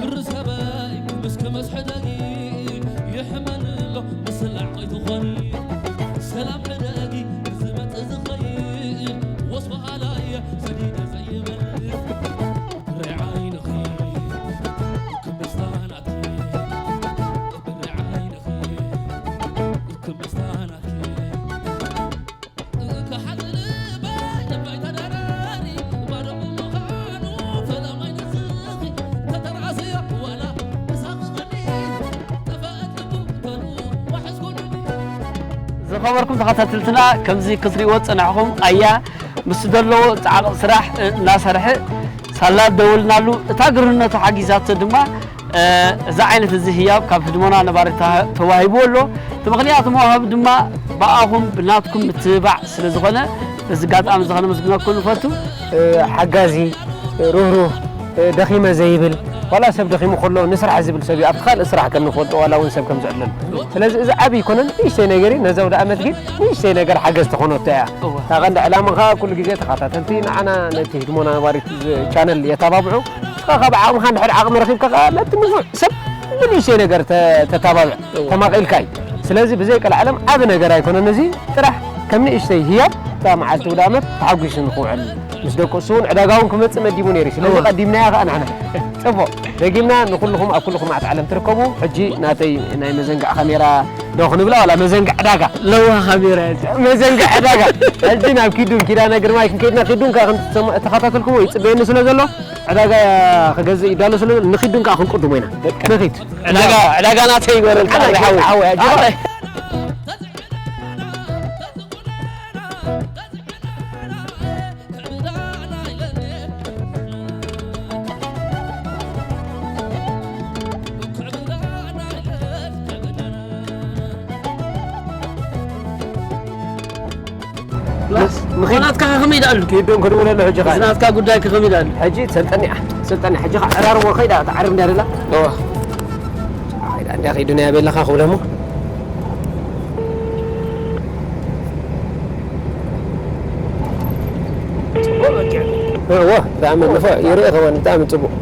ግሪ ሰበይ ክምስ ክምስ ሕደጊ ይሕመን ኣሎ ምስላዕ ከይትኾኒ። ሰላም ሕደጊ ዝመጽእ ዝኸይድ ወስ በሃላይ ሰዲደ ዘይብል ብርዒ ዓይንኺ ክምስታ ናትኪ ብርዒ ዓይንኺ ክምስታ ናትኪ። ዝኸበርኩም ተኸታተልትና፣ ከምዚ ክትሪእዎ ዝጸናሕኹም ኣያ ምስ ዘለዎ ጻዕቕ ስራሕ እናሰርሐ ታላ ደወልናሉ። እታ ግርህነቱ ሓጊዛቶ ድማ፣ እ፣ እዚ ዓይነት እዚ ህያብ ካብ ህድሞና ነባሪ ተዋ-፣ ተዋሂቡ ኣሎ። እቲ ምኽንያት መዋህብ ድማ ብኣኹም ብናትኩም ምትብባዕ ስለ ዝኾነ፣ በዚ ኣጋጣሚ እዚ ከነመስግነኩም ንፈቱ። እ፣ ሓጋዚ፣ እ፣ ርህሩህ፣ እ፣ ደኺመ ዘይብል፣ ዋላ ሰብ ደኺሙ ከሎ ንስራሕ ዝብል ሰብ እዩ። ኣብቲ ካልእ ስራሕ ከም ንፈልጦ፣ ዋላ እውን ሰብ ከም ዝዕለል። ስለዚ እዚ ዓብዪ ኣይኮነን፣ ንእሽተይ ነገር እዩ። ነዛ ኣውደ ዓመት ግን ንእሽተይ ነገር ሓገዝ ተኾነቶ እያ። እወ። እታ ቀንዲ ዕላማ ኸኣ ኩሉ ግዜ ተኸታተልቲ ንዓና ነቲ ህድሞና ነባሪት ዝ-፣ ቻነል የተባብዑ። እስኻ ካብ ዓቕምኻ እንድሕር ዓቕሚ ረኺብካ ኸኣ ነቲ ንፉዕ ሰብ ብንእሽተይ ነገር ተ-፣ ተተባብዕ። እወ። ተማቒልካ እዩ። ስለዚ ብዘይ ቀልዓለም ዓቢ ነገር ኣይኮነን። እዚ ጥራሕ ከም ንእሽተይ ህያብ እታ መዓልቲ ኣውደ ዓመት ተሓጒሱ ንኽውዕል፣ ምስ ደቁ፣ እሱ እውን ዕዳጋ እውን ክመጽእ መዲቡ ነይሩ እዩ። ስለዚ እወ። ቀዲምናያ ኸኣ ንሕና። ጽቡቕ። ደጊምና ንኹልኹም ኣብ ኩሉ ኩርናዓት ዓለም ትርከቡ፣ ሕጂ ናተይ ናይ መዘንግዕ ካሜራ ዶ ክንብላ ዋላ መዘንግዕ ዕዳጋ? ለዋህ ካሜራ እያ እዚኣ። መዘንግዕ ዕዳጋ። ሕጂ ናብ ኪዱን ኪዳነ ግርማይ ክንከይድና፣ ኪዱን ከኣ ከም ትሰምዑ፣ ተኸታተልኩሞ ይጽበየኒ ስለ ዘሎ፣ ዕዳጋ ክገዝእ ይዳሎ ስለ ዘሎ፣ ንኺዱን ከኣ ክንቅድሞ ኢና። በቃ። ንኺድ። ዕዳጋ፣ ዕዳጋ ናተይ ይበረልካ፣ ዕዳጋ ሓወይ። ሓወይ፣ ኣጆኻ። ኣረ። ንኺድ። ናትካ ከመይ ደኣሉ? ኪዱን ክድውለሉ ሕጂ ኻል። ናትካ ጉዳይ ከመይ ደኣሉ? ሕጂ ሰልጠኒ እያ። ሰልጠኒ ሕጂ ኸዓ ዕራርቦ ኸይዳ፣ እታ ዓረብ እንድያ ደላ። እዋ። ኸይዳ እንድያ ኺዱ ናይ ኣቤለኻ ክብሎ እሞ። እዎ፣ ብጣዕሚ ንፉዕ፣ ይርኤ ከማን ብጣዕሚ ጽቡቕ።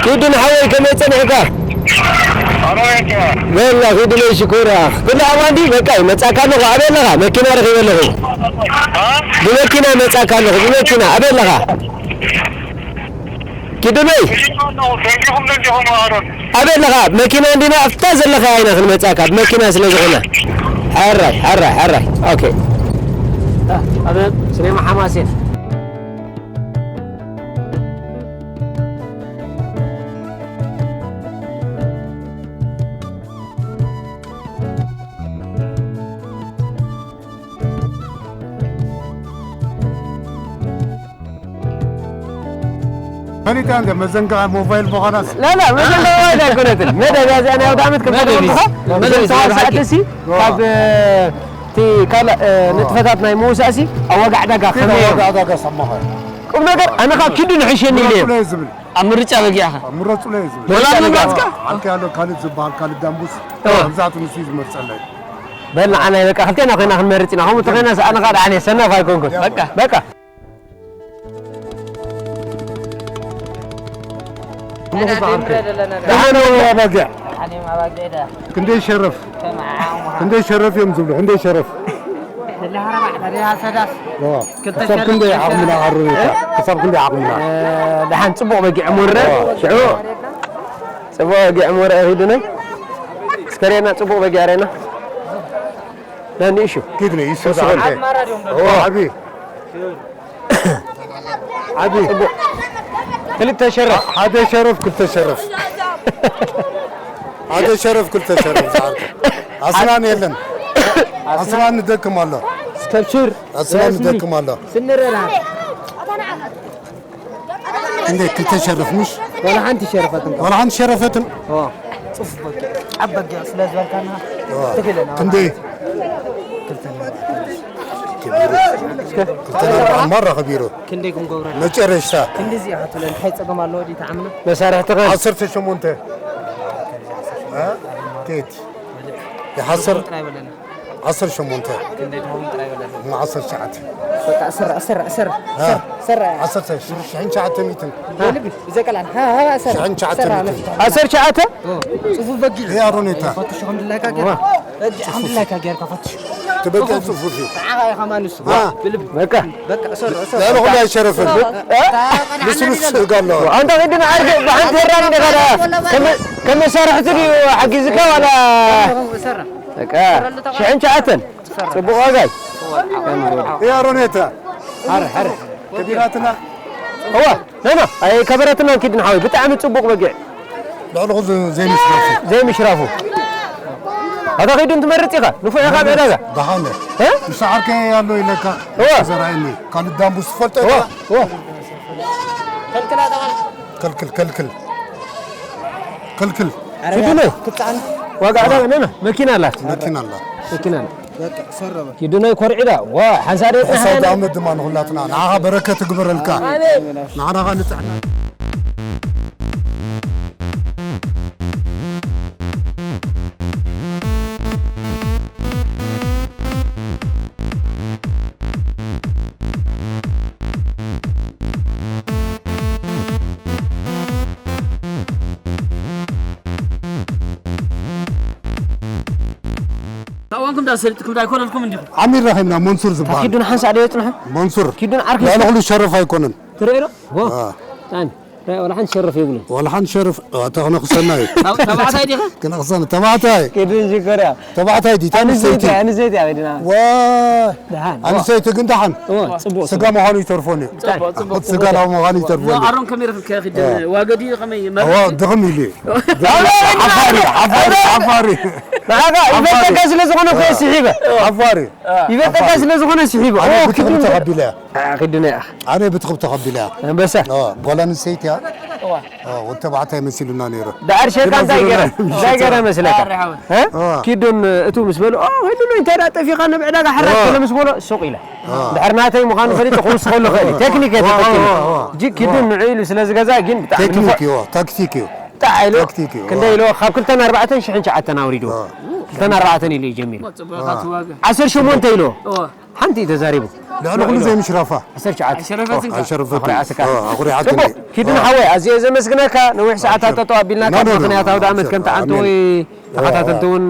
ኪዱ ንሓወይ ከመይ ጸኒሕካ? በላ ኪዱ ነይ ሽኮር። ኩሉ ኣማን ድዩ? በቃ ይመጻካ ኣለኹ። ኣበይ ኣለኻ? መኪና ረኺበ ኣለኹ። ብመኪና ይመጻካ ኣለኹ። ብመኪና ኣበይ ኣለኻ? ኪዱነይ። ኣበይ ኣለኻ? መኪና እንዲና ኣብታ ዘለኻያ ኢና ክንመጻካ፣ ብመኪና ስለ ዝኾነ። ሕራይ፣ ሕራይ፣ ሕራይ። ኦኬ። ኣበይ? ስኔማ ሓማሴን። ፈሊጣ እንደ መዘንግዓ ሞባይል ምዃናስ? لا، لا፣ መዘንግዓ ሞባይል ኣይኮነትን። መደብ እያ እዚኣ ናይ ኣውደ ዓመት ከም መደብ እዩ። ትፈልጥኻ፣ መደብ እዩ። ሰዓት ሰዓት እሲ ዋ። ካብ፣ እ፣ እቲ ካልእ፣ እ፣ ዋ። ንጥፈታት ናይ ምውሳእሲ ኣብ ዋጋ ዕዳጋ ኪድ ከመይ ኣብ እዮም? ዋጋ ዕዳጋ ሰማኻ። ቁም ነገር፣ ኣነ ካብ ኪዱ ንሕሸኒ ኢለ እየ። ምረጹለይ ዝብል። ኣብ ምርጫ በጊዕኻ? ኣብ ምረጹለይ ዝብል። ወላ ምርጫ ምምራጽካ? በጊዕኻ። ዓርከይ ኣሎ፣ ካልድ ዝበሃል፣ ካልድ ዳምቡስ። ዋ። መብዛሕትኡ ንሱ እዩ ዝመርጸለይ። በል ንዓና በቃ፣ ክልቴና ኮይና ክንመርጽ ኢና። ከምኡ ተኾይና፣ ኣነ ኸኣ ደሓን እየ፣ ሰናፍ ኣይኮንኩን። ያ። በቃ። በቃ። ደሓን ኣባጊዕ። ክንደይ ሸረፍ? ክንደይ ሸረፍ እዮም ዝብሉ? ክንደይ ሸረፍ? ዋ፣ ክሳብ ክንደይ ዓቕምና ኣሮኒታ? ክሳብ ክንደይ ዓቕምና? እ፣ ደሓን ጽቡቕ በጊዕ እሞ ንረ። ዋ። ሽዑ ጽቡቕ በጊዕ እሞ ንረ ሂዱና። እስከ ርኤና ጽቡቕ በጊዕ ርኤና። ዳኒ እሹ። ኪድ ነይ፣ ይሱ ወስኹ። ዳዓርከ። ኦ፣ ዓቢ። ዓቢ። ጽቡቕ። ክልተ ሸረፍ። ሓደ ሸረፍ፣ ክልተ ሸረፍ። ሓደ ሸረፍ፣ ክልተ ሸረፍ ዝዓርከ። ኣስናን የለን። ኣስናን ንደክም ኣሎ። ስከብሽር። ኣስናን ንደክም ኣሎ። ስንረራ። እንዴ፣ ክልተ ሸረፍ ምሽ? ዋላ ሓንቲ ሸረፈትን። ዋላ ሓንቲ ሸረፈትን? ኦ፣ ጽፉፍ በጊዕ፣ ዓብ በጊዕ ስለ ዝበልካና፣ ኦ፣ ትኽእለና። ክንደይ? ክልተ ነጥቢ። ክልተ ነጥቢ ኣማራ ከቢሩ። ክንደይ ክንገብረሉ? መጨረሽታ። ክንድዚ ኢኻ ትብለኒ፣ እንታይ ጸገም ኣለዎ ድዩ ተዓምና? መሳርሕትኻ? ዓሰርተ ሸሞንተ። እ? ኬት? ይሓስር? ጥራይ በለኒ። ዓሰርተ ሸሞንተ። ክንደይ ትኸውን ጥራይ በለኒ። እሞ ዓሰርተ ትሽዓተ። በቃ፣ ኣሰር፣ ኣሰር፣ ኣሰር፣ እ? ኣሰር፣ ኣሰር። ዓሰርተ፣ ሽሕን ትሽዓተ ሚእትን። ልቢ፣ ብዘይ ቀልዓን። ሃ፣ ሃ፣ ኣሰር፣ ሽሕን ትሽዓተ ኣሰር፣ ሚእትን። ኣነፍታ። ዓሰርተ ትሽዓተ? ኦ፣ ጽፉፍ በጊዕ። ያ ሮኔታ። ፈትሹ፣ ከም ድላይካ ጌርካ። ዋ። በጊዕ፣ ከም ድላይካ ጌርካ ፈትሹ። ትበጊዕ ጽፉፍ እዩ። ንዓኻ ኢኻ ማንሱ። ዋ። ዋ፣ ብልቢ። በቃ። በቃ፣ ኣሰር፣ ኣሰር። ላሉ ኹሉ ኣይሸረፍን። እ? ልስሉስ ስጋ ኣለዋ። ኣንታ ቅድም ዓርገ ብሓንቲ ወራር እንዲኻ ደኣ። ከም፣ ከም መሳርሕቲ ድዩ ሓጊዝካ ዋላ? ኣሰር። በቃ፣ ሽሕን ትሽዓተን። ጽቡቕ ዋጋ እዩ። ያ ሮኔታ። ሓረ፣ ሓረ። ከቢራትና። እዋ፣ ኖ፣ ኖ፣ ኣይከበረትናን ኪድን ሓወይ። ብጣዕሚ ጽቡቕ በጊዕ። ልዕሊ ኩሉ ዘይምሽራፉ። ዘይምሽራፉ። ኣታ ኸይዱ እንትመርጽ ኢኻ፣ ንፉዕ ኢኻ ኣብ ዕዳጋ። ደሓን። እ? ንስዓርከ ኣሎ ኢለካ። እወ። ዘራእኒ። ካልእ ዳምቡስ ትፈልጦ እወ፣ ኢኻ? እወ። ከልክል፣ ከልክል። ከልክል። ኪዱነ። ክትዓን። ዋጋ ዕዳጋ፣ ነ፣ ነ፣ መኪና ኣላት። መኪና ኣላ። መኪና ኣላ። በቃ፣ ሰረበ። ኪዱነ ኮርዒዳ። ዋ፣ ሓንሳእ ደቂቕ ሕሳብ ሓና። ኣውደ ኣመት ድማ ንኹላትና። ንዓኻ በረከት እግበረልካ። ኣሜን። ንዓኻ ንጥዕና። ካብኦም ክንዳ ሰሊጥኩም ዳ ኣይኮነልኩም እንዲኹም? ዓሚር ረኺብና፣ መንሱር ዝበሃል። ኪዱን ሓንሳእ ዶ የጽንሑ? መንሱር። ኪዱን ዓርኪ ልዕሊ ኩሉ ሸረፍ ኣይኮነን። ትርእዮ ዶ? ዎ። አ። ጣን። ረ-፣ ወላ ሓንቲ ሸረፍ የብሉን። ወላ ሓንቲ ሸረፍ፣ አ፣ ተኽነኽሰና እዩ። ተብ-፣ ተባዕታይ ዲኻ? ክነኽሰና፣ ተባዕታይ። ኪዱን ሽኮር እያ። ተባዕታይ ዲ፣ ኣንስተይቲ። ኣንስተይቲ፣ ኣንስተይቲ ኣበይ ድና? ዋ። ደሓን። ኣንስተይቲ ግን ደሓን። ዋ፣ ጽቡቕ፣ ስጋ ጽቡቕ። ምዃኑ ይተርፎን እዩ። ጽቡቕ፣ ጽቡቕ፣ ስጋ ጽቡቕ። ላው ምዃኑ ይተርፎን እዩ። ኣሮን ከመይ ረኺብካዮ ኪዱን? አ። ዋጋ ድዩ ከመይ? ዋ፣ መርሒ? ድኽም ኢሉ እዩ። ሓፋሪ፣ ሓፋሪ፣ ሓፋሪ። ንዓኻ ይበልጠካ ስለ ዝኾነ እኮ እየ ስሒበ። ሓፋሪ። ይበልጠካ ስለ ዝኾነ ስሒበ። ኣነ ኦ፣ ብትኽብ ኪዱን ተቐቢለ እያ። አ፣ ኪዱን እያ። ኣነ ብትኽብ ተቐቢለ እያ። ኣንበሳ። ኦ፣ ጓል ኣንስተይቲ እያ። ኦ፣ ወዲ ተባዕታይ መሲሉና ነይሩ። ደኣር ሸቃ ግና እንታይ ገረ? ዞሮና እንታይ ገረ መስለካ? ኣረ፣ ሓወይ። እ? ኦ። ኪዱን እቱ ምስ በሉ፣ ኦ፣ ኪዱን እንታይ ደኣ ጠፊኻ ናብ ዕዳጋ ሓራስ ኦ። ገለ ምስ በሎ፣ ሱቕ ኢለ። ኦ። ድሕር ናተይ ምዃኑ ፈሊጡ ክውስኸሉ ይኽእል እዩ። ቴክኒክ እየ ኦ፣ ኦ፣ ተጠቂመ። ኦ፣ ኦ። እጂ ኪዱን ኦ። ንዑ ኢሉ ስለ ዝገዛ ግን ብጣዕሚ ታክቲክ እዩ፣ ታክቲክ እዩ። ብጣዕ ኢሉ ታክቲክ እዩ። ክንደይ ኢልዎ? ካብ ክልተን ኣርባዕተን ሽሕን ትሽዓተን ኣውሪድዎ። ኦ። ክልተን ኣርባዕተን ኢሉ እዩ ጀሚሩ። ጽቡቕ ዋጋ። ዓሰርተ ሸሞንተ ኢልዎ። ኦ። ሓንቲ እዩ ተዛሪቡ። ልዕሊ ኩሉ ዘይምሽራፋ። ዓሰርተ ትሽዓተ። ኣይሸረፈትን ኦ፣ ኣይሸረፈትን። ኣኹሪዓትካ። ኦ፣ ኣኹሪዓትኒ። ጽቡቕ። ኪዱን ኦ። ሓወይ፣ ኣዝየ ዘመስግናካ። ነዊሕ ሰዓታት ጠጠው ኣቢልናካ። ኖ፣ ኖ፣ ኖ፣ ምኽንያት ኖ፣ ኣውደ ዓመት ኖ፣ ከምቲ ኣሜን። ዓንተወይ ኦ፣ ኦ። ተኸታተልቲ እውን፣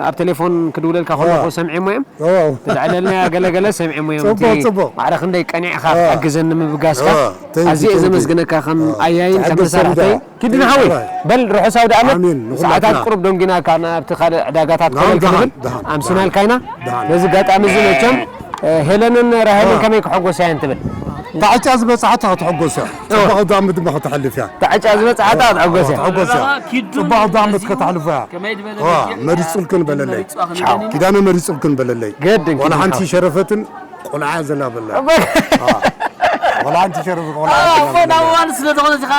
ኣብ ቴሌፎን ክድውለልካ ከለኹ ኦ። ሰምዒሞ እዮም። ኦ። ተልዕለልና ገለ ገለ ሰሚዖም እዮም። ጽቡቕ፣ እቲ ጽቡቕ። ማዕረ ክንደይ ቀኒዕካ ኦ። ክትሕግዘኒ ምብጋስካ ኦ፣ thank you, ኣዝየ thank you። ዘመስግነካ ከም ኦ፣ ኣያይን ከም ትሕግዘኒ መሳርሕተይ። ዶ? ኪዱን ሓወይ፣ ራይ። በል ርሑስ ኣውደ ዓመት። ኣሜን፣ ንኹላትና። ሰዓታት ቁሩብ ደንጊናካ ናብቲ ካልእ ዕዳጋታት ደሓን፣ ክበል ደሓን፣ ክንብል ደሓን። ኣምሲናልካ ኢና። ደሓን። በዚ ኣጋጣሚ እዚ መቸም፣ እ፣ ሄለንን ራሄልን ኦ። ከመይ ክሕጎሳ እየን ትብል? እታ ዕጫ ዝበጽሓታ ክትሕጎስ እያ። ኦ። ጽቡቕ ኣውደ ዓመት ድማ ከተሕልፍ እያ። እታ ዕጫ ዝበጽሓታ ክትሕጎስ እያ። ክትሕጎስ እያ። ኪዱን ጽቡቕ ኣውደ ዓመት መዚኡ ከተሕልፎ እያ። ከመይ ድበለ ኦ፣ በጊዕ መሪጹልክን በለለይ። መሪጹ ኣኽሊ ቻው። ደሊና። ኪዳነ መሪጹልክን በለለይ። ግድን፣ ወላ ግድን ሓንቲ ቻው። ሸረፈትን ቆልዓ ዘላ በላ። በቃ። አ። ወላ ሓንቲ ሸረፍ፣ ቆልዓ አ፣ ዘላ እሞ በላ። ናብ እዋን ስለ ዝኾነ እዚኻ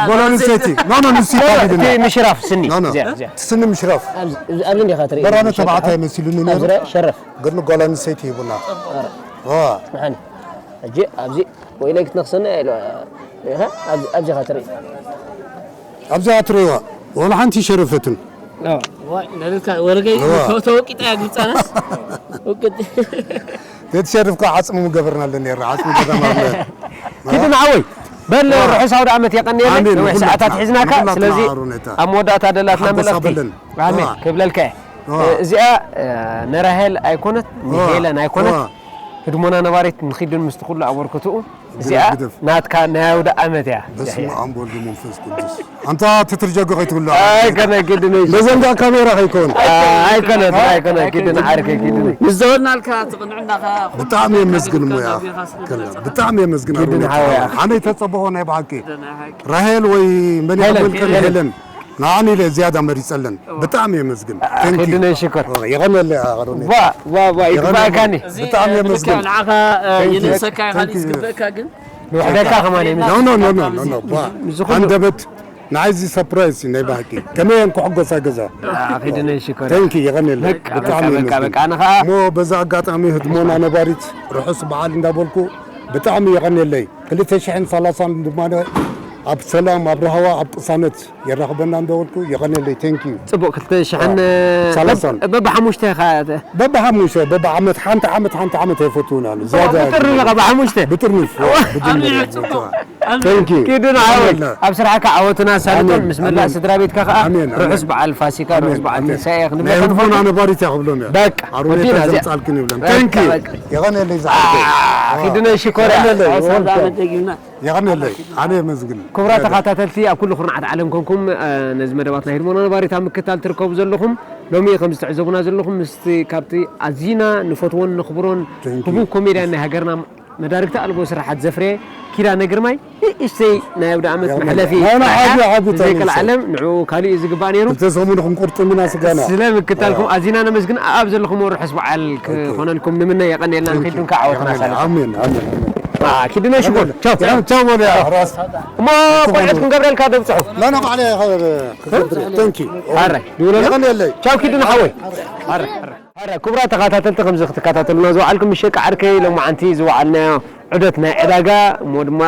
ጓል ኣንስተይቲ። ኖ፣ ኖ፣ ንሱ ኖ፣ ይካብድና። እቲ ምሽራፍ ስኒ። ኖ፣ ኖ። እዚኣ፣ እዚኣ። እቲ ስኒ ምሽራፍ። ኣብዚ፣ ኣብዚ፣ ኣብዚ እንዲኻ ትርኢ። በራነ ምሽራፍ። ተባዕታይ መሲሉኒ ነይሩ። ኣብዚ ሸረፍ። ግን ጓል ኣንስተይቲ ሂቡና። ኧረ። ዋ። መሓኒ። ሕጂ ኣብዚ ወይለይ ክትነኽሰና ኢሉ። ኢኻ ኣብዚ፣ ኣብዚ ኢኻ ትርኢ። ኣብዚ ኣትሪዋ ወላ ሓንቲ ሸረፈትን። ኣዎ። ዋይ፣ ነርካ ወረገይ እዋ። ተወቂጣ እያ ግብጻናስ። ወቅጥ። ተትሸርፍ ከ ዓጽሚ ምገበርና ኣለና ነይርና፣ ዓጽሚ ገዛ ማለት ነው። ኪዱ ንዓወይ። በል እዋ። ርሑስ ኣውደ ዓመት የቐንየለይ። ኣሜን። ነዊሕ ንኹላትና፣ ሰዓታት ሒዝናካ። ንኹላትና ስለዚ ኣሮን እታ ኣብ መወዳእታ ደላትና ሓጎስ መልእኽቲ። ኣበለን። ኣሜን። እዋ። ክብለልካ እየ። እዋ። እዚኣ፣ እ፣ ንራሄል ኣይኮነት፣ እዋ። ንሄለን ኣይኮነት። እዋ። ህድሞና ነባሪት ንኺዱን ምስቲ ኩሉ ኣበርክትኡ። እዚኣ ግደፍ፣ ግደፍ። ናትካ ናይ ኣውደ ዓመት እያ። በስመ ኣብ ወወልድ ወመንፈስ ቅዱስ። ኣንታ ትትርጀጎ ከይትብሎ። ኣይኮነ፣ ግድን እዩ። በዘንጋ ካሜራ ከይኮን። ኣይኮነ፣ ኣይኮነ፣ ግድን ዓርከይ፣ ግድን እዩ። ምስ ዘበናልካ ትቕንዕናኻ ብጣዕሚ የመስግን ሙያ። ብጣዕሚ የመስግን ግድን ኣሮን። ሓወያ። ኣነ ተጸበኾ ናይ ብሓቂ። ራሄል ወይ መን ሄለን፣ ይኸበልከን ሄለን። ሄለን። ንዓን ኢለ ዝያዳ መሪጸለን። ብጣዕሚ የመስግን። አ፣ Thank you። ኪዱነይ ሽኮር። ኦ፣ የቐንየለይ ኣሮን። ዋ፣ ዋ፣ ዋ፣ የቐንየለይ። ይግባእካኒ። እዚ፣ ብጣዕሚ እ፣ የመስግን። ንዓኻ፣ እ፣ Thank you። ይንእሰካ እዩ፣ Thank you። ዝግበእካ ግን። ንውሕደካ ከማን እዩ። ኖ፣ ኖ፣ ኖ፣ ኖ፣ ኖ፣ ኖ፣ ባ። ንዝኹሉ። ሃንደበት ንዓይ እዚ ሰርፕራይዝ እዩ ናይ ባህቂ። ከመይ እዮም ክሕጎሳ ገዛ? አ፣ ኪዱነይ ሽኮር። Thank you፣ የቐንየለይ። በቃ፣ ብጣዕሚ በቃ፣ የመስግን። በቃ፣ ኣነ ኸኣ እሞ በዛ ኣጋጣሚ ህድሞና ነባሪት ርሑስ በዓል እንዳበልኩ ብጣዕሚ የቐንየለይ። ክልተ ሽሕን ሰላሳን ድማ ኣብ ሰላም፣ ኣብ ራህዋ፣ ኣብ ቅሳነት የራኽበና እንዳበልኩ የቐንየለይ። Thank you። ጽቡቕ፣ ክልተ ሽሕን አ፣ ሰላሳን። በብ-፣ በብሓሙሽተ ኢኻ ተ-፣ በብሓሙሽተ፣ በብዓመት፣ ሓንቲ ዓመት፣ ሓንቲ ዓመት ኣይፈትውን ኣነ። ዝያዳ ብጥርንፍ ኢኻ፣ ብሓሙሽተ። ብጥርንፍ፣ ዋ፣ ብጥርንፍ። ኣሜን፣ ጽቡቕ። ኣሜን። Thank you። ኪዱ ንዓወት። ኣሜን። ኣብ ስራሕካ ዓወትን ኣሳልጦን ኣሜን። ምስ መላእ ኣሜን። ስድራ ቤትካ ከኣ ኣሜን። ርሑስ ኣሜን። በዓል ፋሲካ፣ ኣሜን። ርሑስ በዓል ኣሜን። ትንሳኤ ክንብለካ ናይ ንፈቱ። ህድሞና ነባሪት እያ ክብሎም እያ። በቃ፣ ኣሮን ወዲና እዚኣ። ዘምጻልክን ይብለን። በቃ፣ Thank you። በቃ። የቐንየለይ ዝሓፍተይ። አ፣ ኪዱነይ ሽኮር። የቐንየለይ። ዋ፣ ሰላም ወልከም። ደጊምና። የቐንየለይ፣ ኣነ የመስግን። ክቡራት ተኸታተልቲ፣ ኣብ ኩሉ ኩርናዓት ዓለም ኮንኩም፣ እ፣ ነዚ መደባት ናይ ህድሞና ነባሪት ኣብ ምክትታል ትርከቡ ዘለኹም፣ ሎሚ ከም ዝትዕዘቡና ዘለኹም፣ ምስቲ ካብቲ ኣዚና ንፈትዎን ነኽብሮን Thank you። ህቡብ ኮሜድያን ናይ ሃገርና መዳርግቲ ኣልቦ ስራሓት ዘፍረየ ኪዳነ ግርማይ ንእሽተይ ናይ ኣውደ ዓመት መሕለፊ ናይ ዓቢ ዓቢ ዘይቀልዓለም ንዕኡ ካሊእ እዩ ዝግባእ ነይሩ። ክልተ ሰሙን ክንቁርጥም ኢና ስጋና። ስለ ምክታልኩም ኣዚና ነመስግን። ኣብ ዘለኹም ርሑስ በዓል ክኾነልኩም ንምነ። የቐንየልና። ንኺድ ድንካ ዓወትና ሳለ ኣሜን ኣሜን ኣሜን። ኪድነ ሽኮር ቻው ቻው ሞሊያ ራስ እሞ ቆልዑት ክንገብረልካ ደብፅሑ ላና ባዕለ ተንኪ ኣረ ይብለና የቐንየለይ ቻው ኪድነ ሓወይ ኣረ ክቡራት ተኸታተልቲ ከምዚ ክትከታተሉና ዝወዓልኩም ምሸቂ ዓርከይ ሎማዓንቲ ዝወዓልናዮ ዑደት ናይ ዕዳጋ እሞ ድማ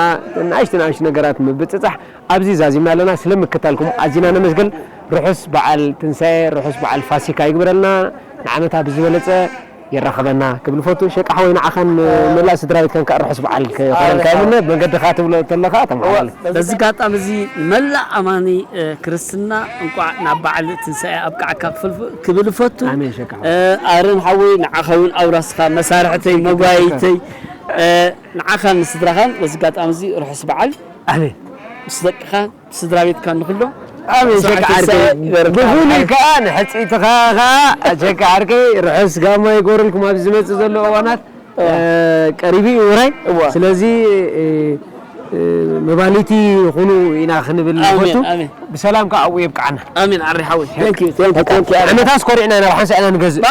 ንኣሽቱ ንኣሽቱ ነገራት ምብፅፃሕ ኣብዚ ዛዚምና ኣለና። ስለ ምክታልኩም ኣዚና ነመስግን። ርሑስ በዓል ትንሳኤ፣ ርሑስ በዓል ፋሲካ ይግበረልና። ንዓመታ ብዝበለፀ የራኸበና ክብል ፈቱ። ሸቂ ሓወይ ንዓኻን መላእ ስድራ ቤትካን ከዓ ርሑስ በዓል ክኾነልካ ይምነ። መገድኻ ትብሎ ተለኻ ተመሓላልፍ። በዚ ኣጋጣሚ እዚ ንመላእ ኣማኒ እ፣ ክርስትና እንቋዕ ናብ በዓል ትንሳኤ ኣብቃዓካ ክፍል- ክብል እፈቱ። ኣሜን ሸቂ ሓወይ። እ፣ ኣረን ሓወይ ንዓኻ እውን ኣውራስኻ መሳርሕተይ መጓይተይ እ፣ ንዓኻን ንስድራኻን በዚ ኣጋጣሚ እዚ ርሑስ በዓል ኣሜን ምስ ደቅኻ ስድራ ቤትካ ንክሎ ኣሜን ሸቂ ዓርከይ። ብፍሉይ ከዓ ንሕፅኢትኻ ከዓ ሸቂ ዓርከይ ርሑስ ጋማ ይገበረልኩም ኣብዚ ዝመፅእ ዘሎ እዋናት እ፣ ቀሪቡ እዩ ውራይ። እዋ። ስለዚ እ፣ እ፣ መባልይቲ ይኹኑ ኢና ክንብል ኣሜን፣ ንፈቱ። ኣሜን። ብሰላም ከዓ ኣብኡ የብቅዓና። ኣሜን ዓሪ ሓወይ። Thank you, thank you, thank you። ዓመታስ ኮሪዕና ኢና፣ ሓንሳ ኢና ንገዝእ።